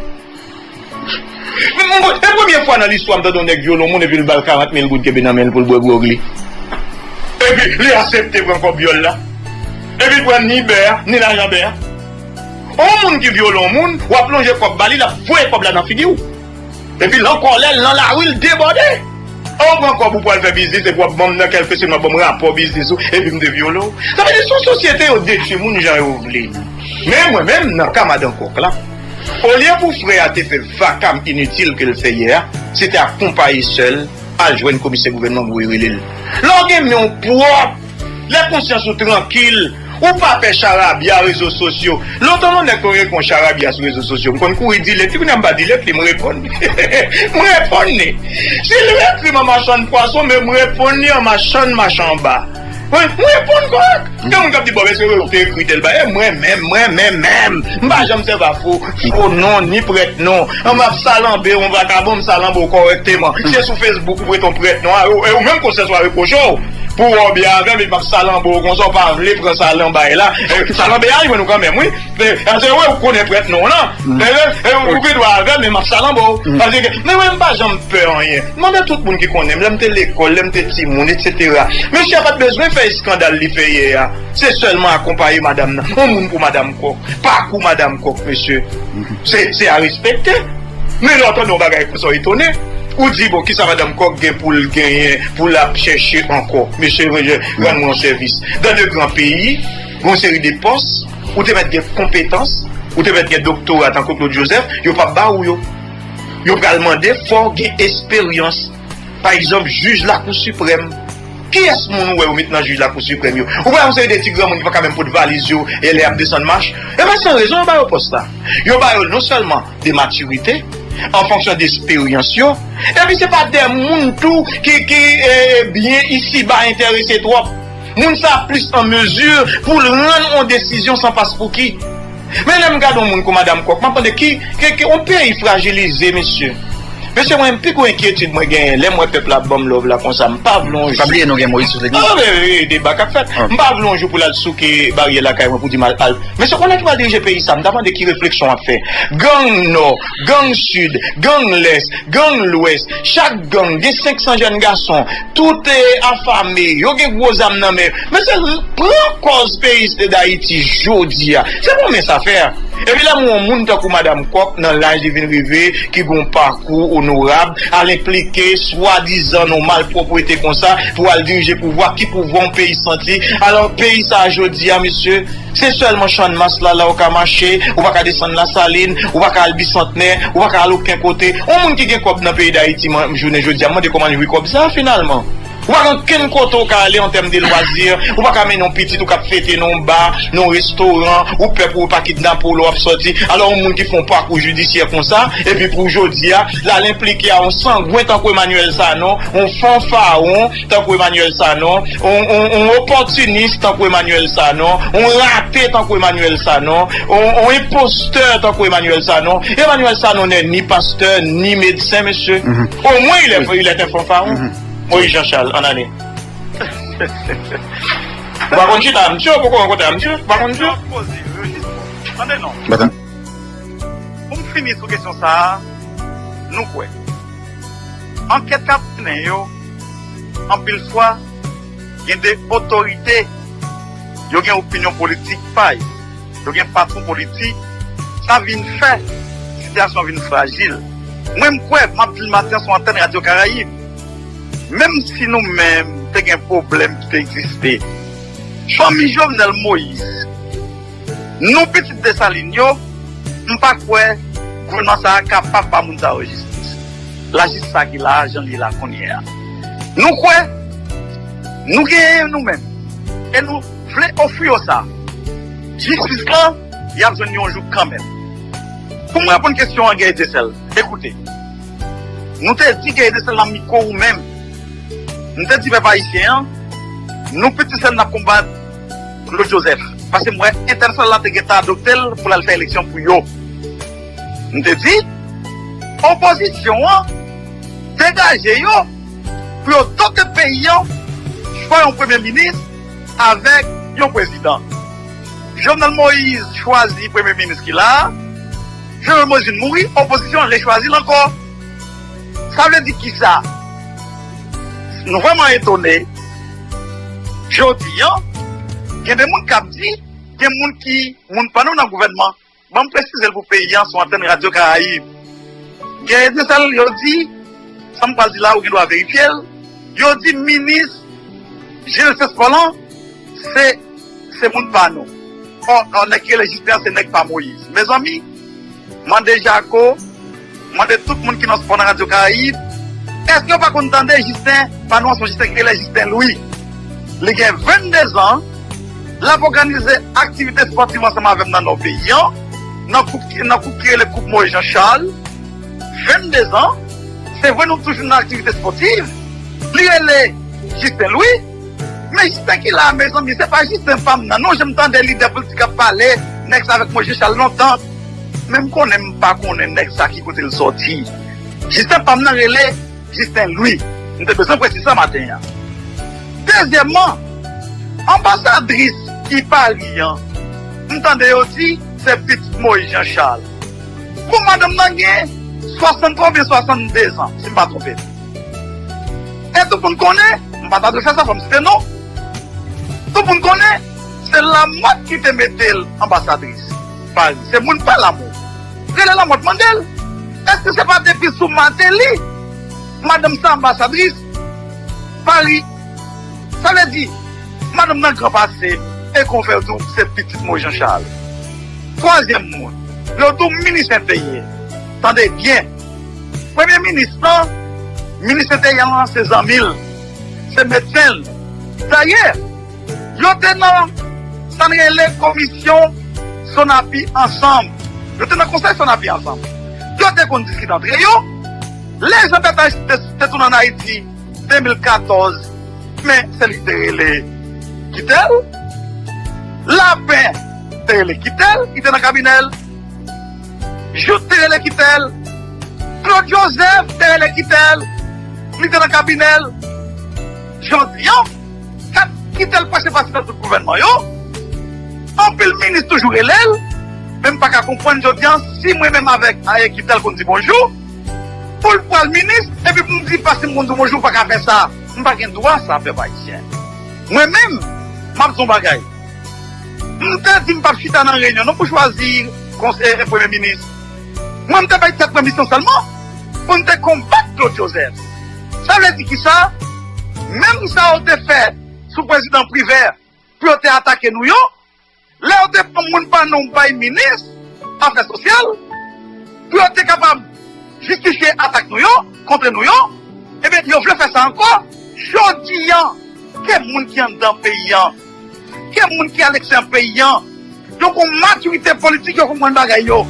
M, m, e premye fwa nan listwa m tande yon nèg vyole yon moun epi l ba l karant mil goud kenbe nan men l pou l bwè gwòg li. Epi li aksepte pran kòb vyòl la. Epi l pran ni bè a, ni lajan bè a. Yon moun ki vyole yon moun, w ap lonje kòb ba li, l ap voye kòb la nan figi w. Epi l an kòlè, l nan lari, l debòde. Ou pran kòb ou pral fè biznis, epi w ap ban m nan kèlkeswa, ban m rapò biznis ou, epi m te vyole w. Sa vle di, se yon sosyete yo detwi moun jan yo vle. Men mwen menm, nan ka madan kòk la, olye pou frè a te fè vakam initil ke l fè yè a, se te akonpaye sè l al jwenn komisè gouvènman pou yo rele l. Lè w gen men w pwòp, lè konsyans ou trankil, ou pa pè charabya rezo sosyo. Lontan yon nèg konn gen yon charabya sou rezo sosyo, m konn kouri delete, kounye a m pa delete li, m reponn. M reponn li. Si l ekri m an machann pwason, men m reponn li an machann machanba. Mwen, mwen reponn kòrèk. Gen moun k ap di, "Bon, men se ou te ekri tèl bagay." E mwen menm, mwen menm, menm. M pa janm sèvi a fo, fo non, ni prèt non. An m ap salanbe, yon vakabon, m salanbe w kòrèkteman. Se sou Facebook ou prete yon prèt non, e ou, e ou menm konsyans w a repwoche w. Pou w wè w byen avè m, epi m ap salanbe w konsa, w pa vle pran salanbay la. E, salanbe a jwenn ou kanmenm, wi. E, se vre, ou konnen prèt non w lan. E, e, ou gen dwa avè m, men m ap salanbe w. Paske, men mwen, m pa janm pè anyen. Mande tout moun ki konnen m, lè m te lekòl, lè m te timoun, etsetera. Mesye a pa t bezwen fè eskandal li fè yè a. Se sèlman akonpaye madanm nan. Yon moun pou madanm kòk. Pakou madanm kòk, mesye. Se, se a respekte. Men lè w tande yon bagay konsa, w etone. Ou di, "Bon, kisa madanm kòk gen pou l genyen, pou l ap chèche ankò?" Mesye, rann mwen yon sèvis. Dans de grands pays, gen yon seri de pòs, ou te mèt gen konpetans, ou te mèt gen doktora tankou Claude Joseph, yo p ap ba ou yo. Yo pral mande fò w gen esperyans. Pa egzanp, jij Lakou Siprèm. Kiyès moun ou wè yo met nan jij Lakou Siprèm yo? Ou wè yon seri de ti granmoun ki pa ka menm pot valiz yo e lè y ap desann mach? E pa san rezon yo ba yo pòs la. Yo ba yo non sèlman de matirite, an fonksyon de esperyans yo, epi se pa de moun tou ki, ki, e, byen isiba enterese twòp. Moun sa plis an mezi pou l rann yon desizyon san paspouki. Men lè m gade yon moun kon madanm kòk, m ap mande ki, ki, ki yon peyi frajilize, mesye. Mesye, mwen, pi gwo enkyetid mwen genyen, lè m wè pèp la ap ban m love la konsa, m pa vle yon jou. Pa bliye nou gen Moïse sou legliz. Ah, men, e, deba k ap fèt. M pa vle yon jou pou l al souke baryè lakay mwen pou di m al, al. Mesye, konnen ki pral dirije peyi sa, m ta mande ki refleksyon w ap fè. Gang Nò, gang Sid, gang Lès, gang Lwès, chak gang gen senk san jèn gason, tout, e, afame, yo gen gwo zam nan men. Mesye, pran kòz peyi Dayiti jodi a. Se pou men sa fè. Epi lè m wè yon moun tankou madanm kòk nan laj li vin rive, ki gen yon pakou onorab, al enplike swadizan nan malpwòpte konsa pou al dirije pouvwa, ki pouvwa yon peyi santi? Alò, peyi sa a jodi a, mesye, se sèlman Channmas la, la ou ka mache, ou pa ka desann Lasalin, ou pa ka al Bisantnè, ou pa ka al okenn kote. Yon moun ki gen kòb nan peyi Dayiti, man, jounen jodi a, m mande kòman l jwi kòb sa a, finalman. Ou pa gen okenn kote ou ka ale an tèm de lwazi, ou pa ka mennen yon pitit ou k ap fete nan yon ba, nan yon restoran, ou pè pou yo pa kidnape w lè w ap sòti. Alò, yon moun ki fè yon pakou jidisyè konsa, epi pou jodi a, l al enplike a yon sangwen tankou Emmanuel Sanon, yon fanfaron tankou Emmanuel Sanon, yon, yon, yon opòtinis tankou Emmanuel Sanon, yon rate tankou Emmanuel Sanon, yon, yon enpostè tankou Emmanuel Sanon. Emmanuel Sanon n'est ni pasteur, ni médecin, mesye. Au moins, il est, il est un fanfaron. Moïse Jean Charles, ann ale. Ou pa konn chita, misye, ou poko rankontre a, misye, ou pa konn misye. Tande non. Pou m fini sou kesyon sa a, nou kwè. Ankèt k ap mennen yo, anpil fwa, gen de otorite, yo gen opinyon politik pa yo. Yo gen patwon politik, sa vin fè sitiyasyon vin frajil. Mwen, m kwè, m ap di l maten an sou antèn Radyo Karayib, menm si nou menm te gen pwoblèm ki te egziste, fanmi Jovenel Moïse, nou pitit Desalin yo, m pa kwè gouvènman sa a kapab ba moun sa yo jistis. Lajistis sa ki la a, jan li ye la kounye a. Nou kwè, nou genyen nou menm, e nou vle ofri yo sa. Jistis lan, y ap jwenn yon jou kanmenm. Pou m reponn kesyon an, Guerrier Dieuseul, ekoute. Nou te di Guerrier Dieuseul nan mikwo ou menm. M te di pèp ayisyen an, nou pitit sèl n ap konbat Claude Joseph. Paske m wè entènasyonal la te gentan adopte l pou l al fè eleksyon pou yo. M te di, opozisyon an degaje yo pou yo dote peyi an, chwa yon premye minis avèk yon prezidan. Jovenel Moïse chwazi premye minis ki la a. Jovenel Moïse vin mouri, opozisyon an rechwazi l ankò. Sa vle di kisa? Nou vrèman etone. Jodi an, gen de moun k ap di, gen moun ki, moun pa nou nan gouvènman. Ban m presize l pou peyi an sou antèn Radyo Karayib. Gen de sèl yo di, sa m pral di la, ou gen dwa verifye l. Yo di minis Gilles Cespolan, se, se moun pa nou. Ò, ò, nèg ki rele Jisten an, se nèg pa Moyiz. Mezanmi, mande Jako, mande tout moun ki nan spò nan Radyo Karayib, èske yo pa konn tande Jisten pa nou an, se yon Jisten ki rele Jisten Lwi? Li gen vennde zan, l ap òganize aktivite espòtiv ansanm avè m nan nò peyi an, nan koup, nan koup ki rele Koup Moyiz Jan Chal. Vennde zan, se vre nou toujou nan aktivite espòtiv. Li rele Jisten Lwi. Men Jisten ki la a, mezanmi, se pa Jisten pa m nan. Non, jan m tande lidè politik ap pale, nèg sa avèk Moyiz Jan Chal lontan. Men m konnen m pa konnen nèg sa ki kote l sòti. Jisten pa m nan rele Jisten Lwi. M te bezwen presize sa maten an. Dezyèmman, anbasadris ki Pari an, m tande yo di se pitit Moyiz Jan Chal. Bon, madanm nan gen swasanntwa oubyen swasanndezan, si m pa twonpe m. E tout moun konnen, m pa ta dwe fè sa, fò m site non. Tout moun konnen, se Lamòt ki te mete l anbasadris Pari. Se moun pa Lamòt. Rele Lamòt, mande l, èske se pa depi sou Mateli madanm sa anbasadris Pari? Sa vle di, madanm nan gran pase, e konfè yo di w se pitit Moyiz Jan Chal. Twazyèm moun, yo di w minis enteryè. Tande byen. Premye minis lan, minis enteryè lan se zanmi l, se medsen l. Dayè, yo te nan sa n rele komisyon Sonapi ansanm. Yo te nan konsèy Sonapi ansanm. Yo te konn diskite antre yo. Lè Jean Bertrand Aristide te, te tounen ann Ayiti, de mil katòz, men se li ki te rele Kitel. Lapen te rele Kitel, li te nan kabinè l. Jouthe te rele Kitel. Claude Joseph te rele Kitel, li te nan kabinè l. Jodi an, Kitel prèske pase nan tout gouvènman yo. Anpil minis toujou rele l, men m pa ka konprann jodi an si mwen menm avèk Aye Kitel konn di bonjou, pou l pral minis, epi pou m di pase m konn di bonjou, ou pa ka fè sa. M pa gen dwa sa, pèp ayisyen. Mwen menm, m ap di yon bagay. M te di m p ap chita nan reyinyon non pou chwazi konseye premye minis. Mwen, m te bay tèt mwen misyon sèlman pou m te konbat Claude Joseph. Sa vle di kisa? Menm sa yo te fè sou prezidan Privè pou yo te atake nou yo, lè yo te pran moun pa nou bay minis afè sosyal, pou yo te kapab jistifye atak nou yo, kontre nou yo, ebyen, yo vle fè sa ankò. Jodi an, ke moun ki anndan peyi an, ke moun ki alekstè peyi an, yo gon matirite politik, yo konprann bagay yo.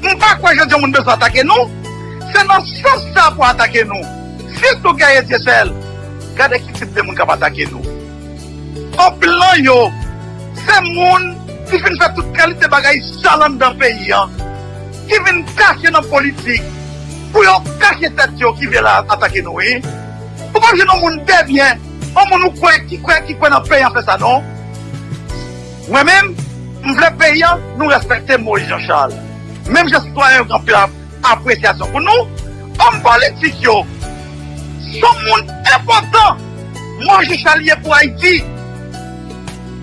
M pa kwè jodi an moun bezwen atake nou. Se nan sans sa pou atake nou. Sitou Guerrier Dieuseul. Gade ki tip de moun k ap atake nou. Anpil nan yo, se moun ki fin fè tout kalite bagay sal anndan peyi an, ki vin kache nan politik pou yo kache tèt yo ki vle la atake nou, wi. Ou p ap jwenn yon moun debyen, yon moun ou kwè ki kwè, ki kwè nan peyi an fè sa non. Mwen menm, m vle peyi an, nou respekte Moyiz Jan Chal. Menm jan sitwayen yo gen anpil ap-, apresyasyon pou nou, òm politik yo, se yon moun enpòtan Moyiz Jan Chal ye pou Ayiti.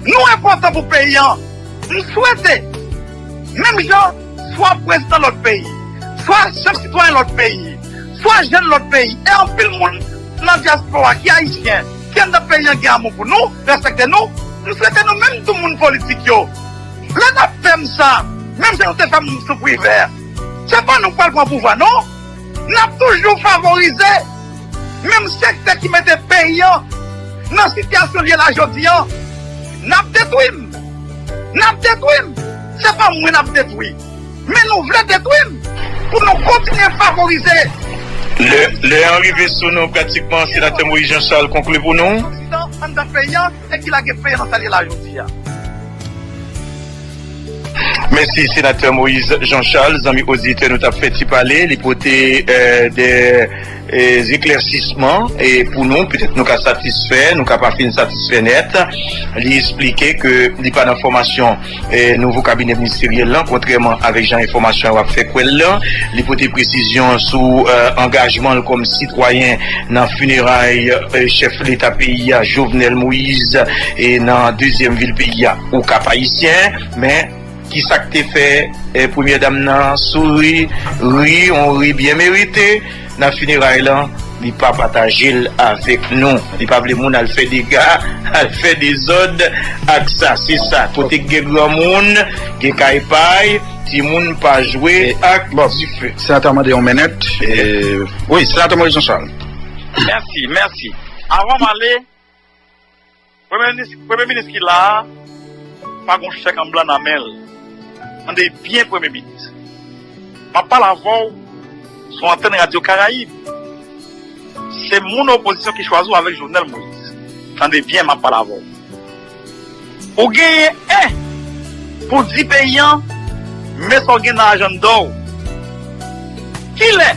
Nou enpòtan pou peyi an. M swete, menm jan swa prezidan lòt peyi, swa senp sitwayen lòt peyi, swa jèn lòt peyi, e anpil moun nan dyaspora ki ayisyen, ki anndan peyi an gen amou pou nou, respekte nou, m swete nou menm tou moun politik yo, lè n ap fè m sa, menm jan nou te fè m sou Privè, se pa nou k pral pran pouvwa non. N ap toujou favorize menm sektè ki mete peyi an nan sitiyasyon l ye la jodi an. N ap detwi m. N ap detwi m. Se pa mwen n ap detwi. Men nou vle detwi m pou nou kontinye favorize. Lè, lè an rive sou nou, pratikman, senatè Moyiz Jan Chal konkli pou nou. Prezidan anndan peyi an e ki lage peyi an nan sa l ye la jodi a. Mèsi, Senatè Moïse Jean Charles. Zanmi oditè, nou t ap fè ti pale, li pote, eh, de, eh, eklèsisman, eh, pou nou. Petèt nou ka satisfè, nou ka pa fin satisfè nèt. Li eksplike ke li pa nan fòmasyon, eh, nouvo kabinè ministeryèl lan, kontrèman avèk jan enfòmasyon yo ap fè kwè l lan. Li pote presizyon sou, eh, angajman l kòm sitwayen nan fineray, eh, chèf leta peyi a, Jovenel Moïse, e nan dezyèm vil peyi a, Okap Ayisyen. Men, kisa k te fè, eh, premyè dam nan souri, ri, yon ri byen merite nan fineray lan? Li pa pataje l avèk nou. Li pa vle moun al fè dega, al fè dezòd ak sa. Se sa. Kote k gen granmoun, gen kay pay, timoun pa jwe ak dife. Senatè a mande yon menèt. Eh, wi, Senatè Moïse Jean Charles. Mèsi, mèsi. Avan m ale, Premye minis, premye minis ki la a, pa gon chèk an blan nan men l. Tande byen, premye minis. M ap pale avè w sou antèn Radyo Karayib. Se moun opozisyon ki chwazi w avèk Jovenel Moïse. Tande byen, m ap pale avè w. Ou genyen en pou di peyi an, men sa w gen nan ajannda w. Kilè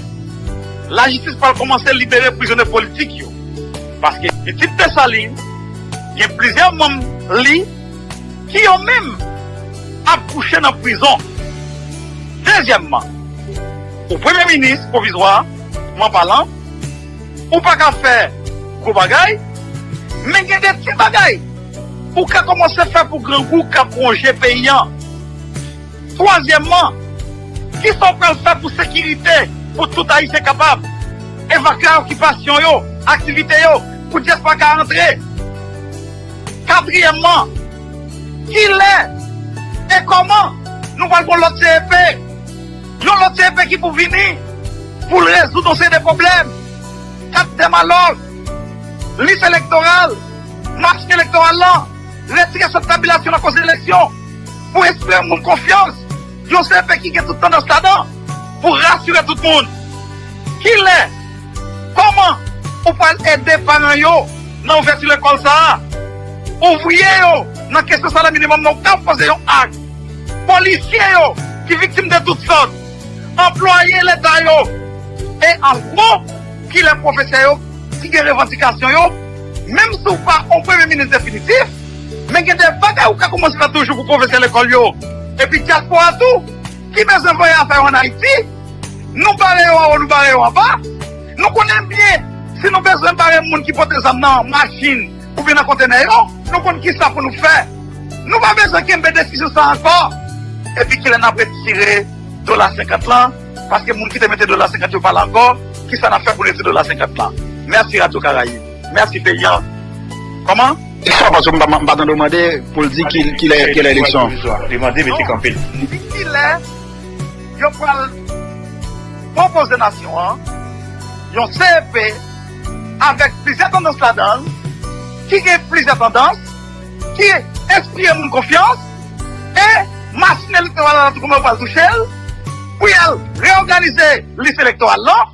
lajistis pral kòmanse libere prizonye politik yo? Paske pitit Desalin, gen plizyè manm li ki yo menm ap kouche nan prizon. Dezyèmman, ou premye minis pwovizwa, mwen palan, ou pa ka fè gwo bagay, men gen de ti bagay ou ka kòmanse fè pou grangou k ap wonje peyi an. Twazyèmman, kisa w pral fè pou sekirite, pou tout Ayisyen kapab evakye okipasyon yo, aktivite yo, pou dyaspora ka antre? Katriyèmman, kilè e kòman nou pral gon lòt C E P? Yon lòt C E P ki pou vini pou l rezoud yon seri de pwoblèm. Kat dèmalòg, lis elektoral, machin elektoral lan, retire sant tabilasyon nan koze eleksyon, pou enspire moun konfyans, yon C E P ki gen tout tandans ladan, pou rasire tout moun. Kilè, kòman ou pral ede paran yo nan ouvèti lekòl sa a? Ouvriye yo nan kesyon salè minimòm nan, ou ka poze yon ak. Polisye yo ki viktim de tout sòt. Anplwaye leta yo. E an gwo, kilè pwofesè yo ki gen revandikasyon yo, menm si w pa yon premye minis definitif, men gen de bagay ou ka kòmanse fè toujou pou pwofesè lekòl yo. Epi dyaspora tou, ki bezwen voye afè yo ann Ayiti, nou bare yo anwo, nou bare yo anba. Nou konnen byen, si nou bezwen bare moun ki pote zam nan machin oubyen nan kontenè yo, nou konn kisa pou nou fè. Nou pa bezwen kenbe desizyon sa a ankò. Epi kilè n ap retire dola senkant lan, paske moun ki te mete dola senkant yo pa la ankò, kisa n ap fè pou retire dola senkant lan? Mèsi Radyo Karayib. Mèsi peyi an. Kòman? Istwa, paske m pa, m pa tande w mande pou l di ki, kilè, kilè eleksyon. Li mande mete kanpe l. Di kilè yo pral pwopoze nasyon an yon C E P avèk plizyè tandans ladan l, ki gen plizyè tandans, ki enspire moun konfyans, e machin elektoral la tou kòman yo pral touche l, pou y al reyòganize lis elektoral lan,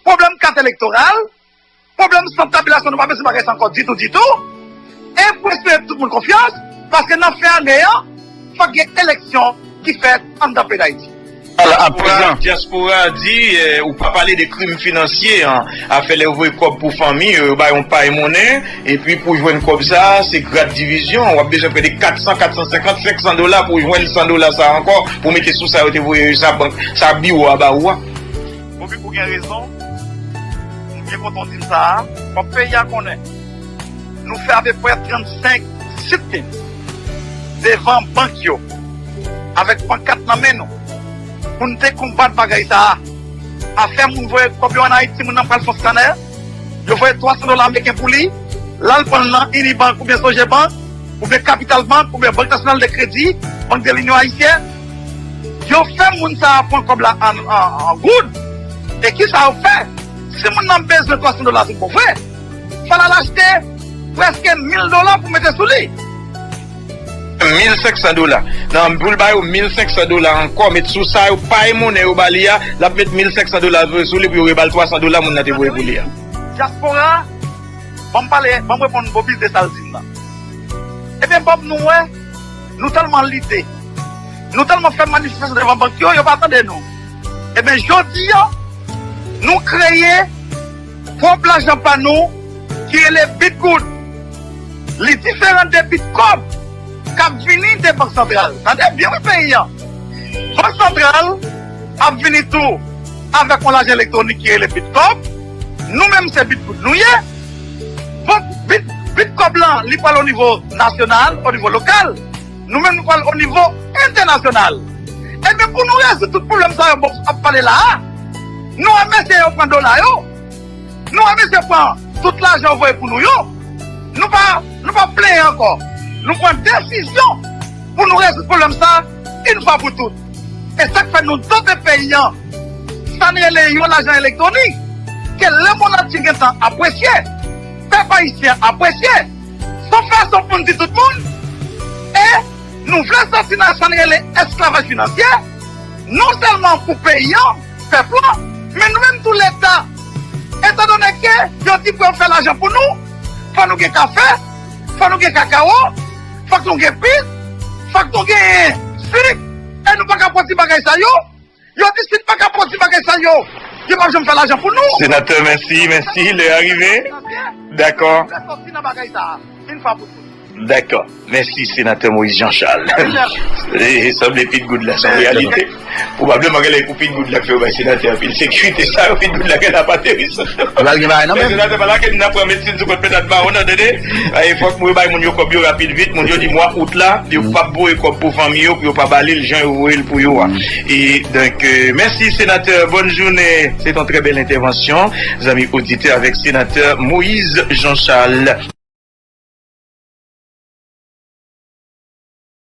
pwoblèm kat elektoral, pwoblèm sant tabilasyon, nou pa bezwen bagay sa ankò ditou, ditou. E pou enspire tout moun konfyans, paske nan fen ane an, fòk gen eleksyon ki fèt anndan peyi Dayiti. Ala, aprezan. Dyaspora di, eh, ou pa pale de krim finansye, an, afè lè yo voye kòb pou fanmi yo, yo ba yo yon pay monnen, epi pou jwenn kòb sa, se grad divizyon, w ap bezwen prè de kat san, kat san senkant, senk san dola pou jwenn san dola sa ankò, pou mete sou sa yo te voye sa bank, sa biwo a ba ou a. Bobby, ou gen rezon. M byen kontan w di m sa a. Fòk peyi a konnen, nou fè apeprè trannsenk sit-in devan bank yo, avèk pankat nan men nou, pou n te konbat bagay sa a. Afè moun voye kòb yo ann Ayiti, moun nan pral fè skanè, yo voye twa san dola ameriken pou li, l al pran l nan Unibank oubyen Sogebank, oubyen Capital Bank, oubyen Bank Nasyonal de Kredi, Bank de Linyon Ayisyèn. Yo fè moun sa a pran kòb la an, an, an goud. E kisa yo fè? Si moun nan bezwen twa san dola tout bon vre, fò l al achte prèske mil dola pou mete sou li. Mil senk san dola. Nan, pou l ba yo mil senk san dola ankò, met sou sa yo pay monnen yo ba li a, l ap met mil senk san dola sou li pou yo reba l twa san dola moun nan te voye pou li a. Dyaspora, ban m pale, ban m reponn Bobby de sa l di m nan. Ebyen, Bob, nou wè, nou tèlman lite. Nou tèlman fè manifestasyon devan bank yo, yo pa tande nou. Ebyen, jodi a, nou kreye pwòp lajan pa nou ki rele Bitgoud. Li diferan de Bitcob k ap vini de Bank Santral. Tande byen, wi, peyi a. Bank Santral ap vini tou avèk yon lajan elektwonik ki rele Bitcob. Nou menm, se Bitgoud nou ye. Bon, Bit, Bitcob lan, li pral o nivo nasyonal, o nivo lokal. Nou menm, nou pral o nivo entènasyonal. Ebyen, pou nou rezoud tout pwoblèm sa yo, bon, ap pale la a, nou wè mesye yo pran dola yo, nou wè mesye pran tout lajan yo voye pou nou yo, nou pa, nou pa plenyen ankò. Nou pran desizyon pou nou rezoud pwoblèm sa a, yon fwa pou tout. E sa k fè nou dote peyi a, sa n rele yon lajan elektwonik, ke lemonn antye gentan apresye, pèp ayisyen apresye, se yon fason pou n di tout moun, e nou vle sòti nan sa n rele esklavaj finansyè, non sèlman pou peyi a, pèp la, men nou menm tou Leta. Etandone ke yo di pou yo fè lajan pou nou, fò nou gen kafe, fò nou gen kakawo, fòk nou gen pit, fòk nou gen sik, e nou pa ka pwodui bagay sa yo. Yo di si n pa ka pwodui bagay sa yo, yo p ap janm fè lajan pou nou. Senatè, mèsi, mèsi, lè a rive. Dakò. Dakò. Mèsi, Senatè Moïse Jean Charles. E sanble Pit Goud la, se yon reyalite. Pwobableman, gen lè pou Pit Goud la k fè yo bay senatè anpil sekirite, sa yo Pit Goud la gen la pa teris. Pral gen bagay nan men. Senatè, pa lage n ap pran medsin sou kont medam Mawon nan, tande. E fòk mwen bay moun yo kòb yo rapid vit. Moun yo di mwa out la, yo p ap voye kòb pou fanmi yo, pou yo pa ba li l jan yo voye l pou yo a. E donk, euh, mèsi, Senatè. Bòn jounen. Se t yon trè bèl entèvansyon, zanmi oditè, avèk Senatè Moïse Jean Charles.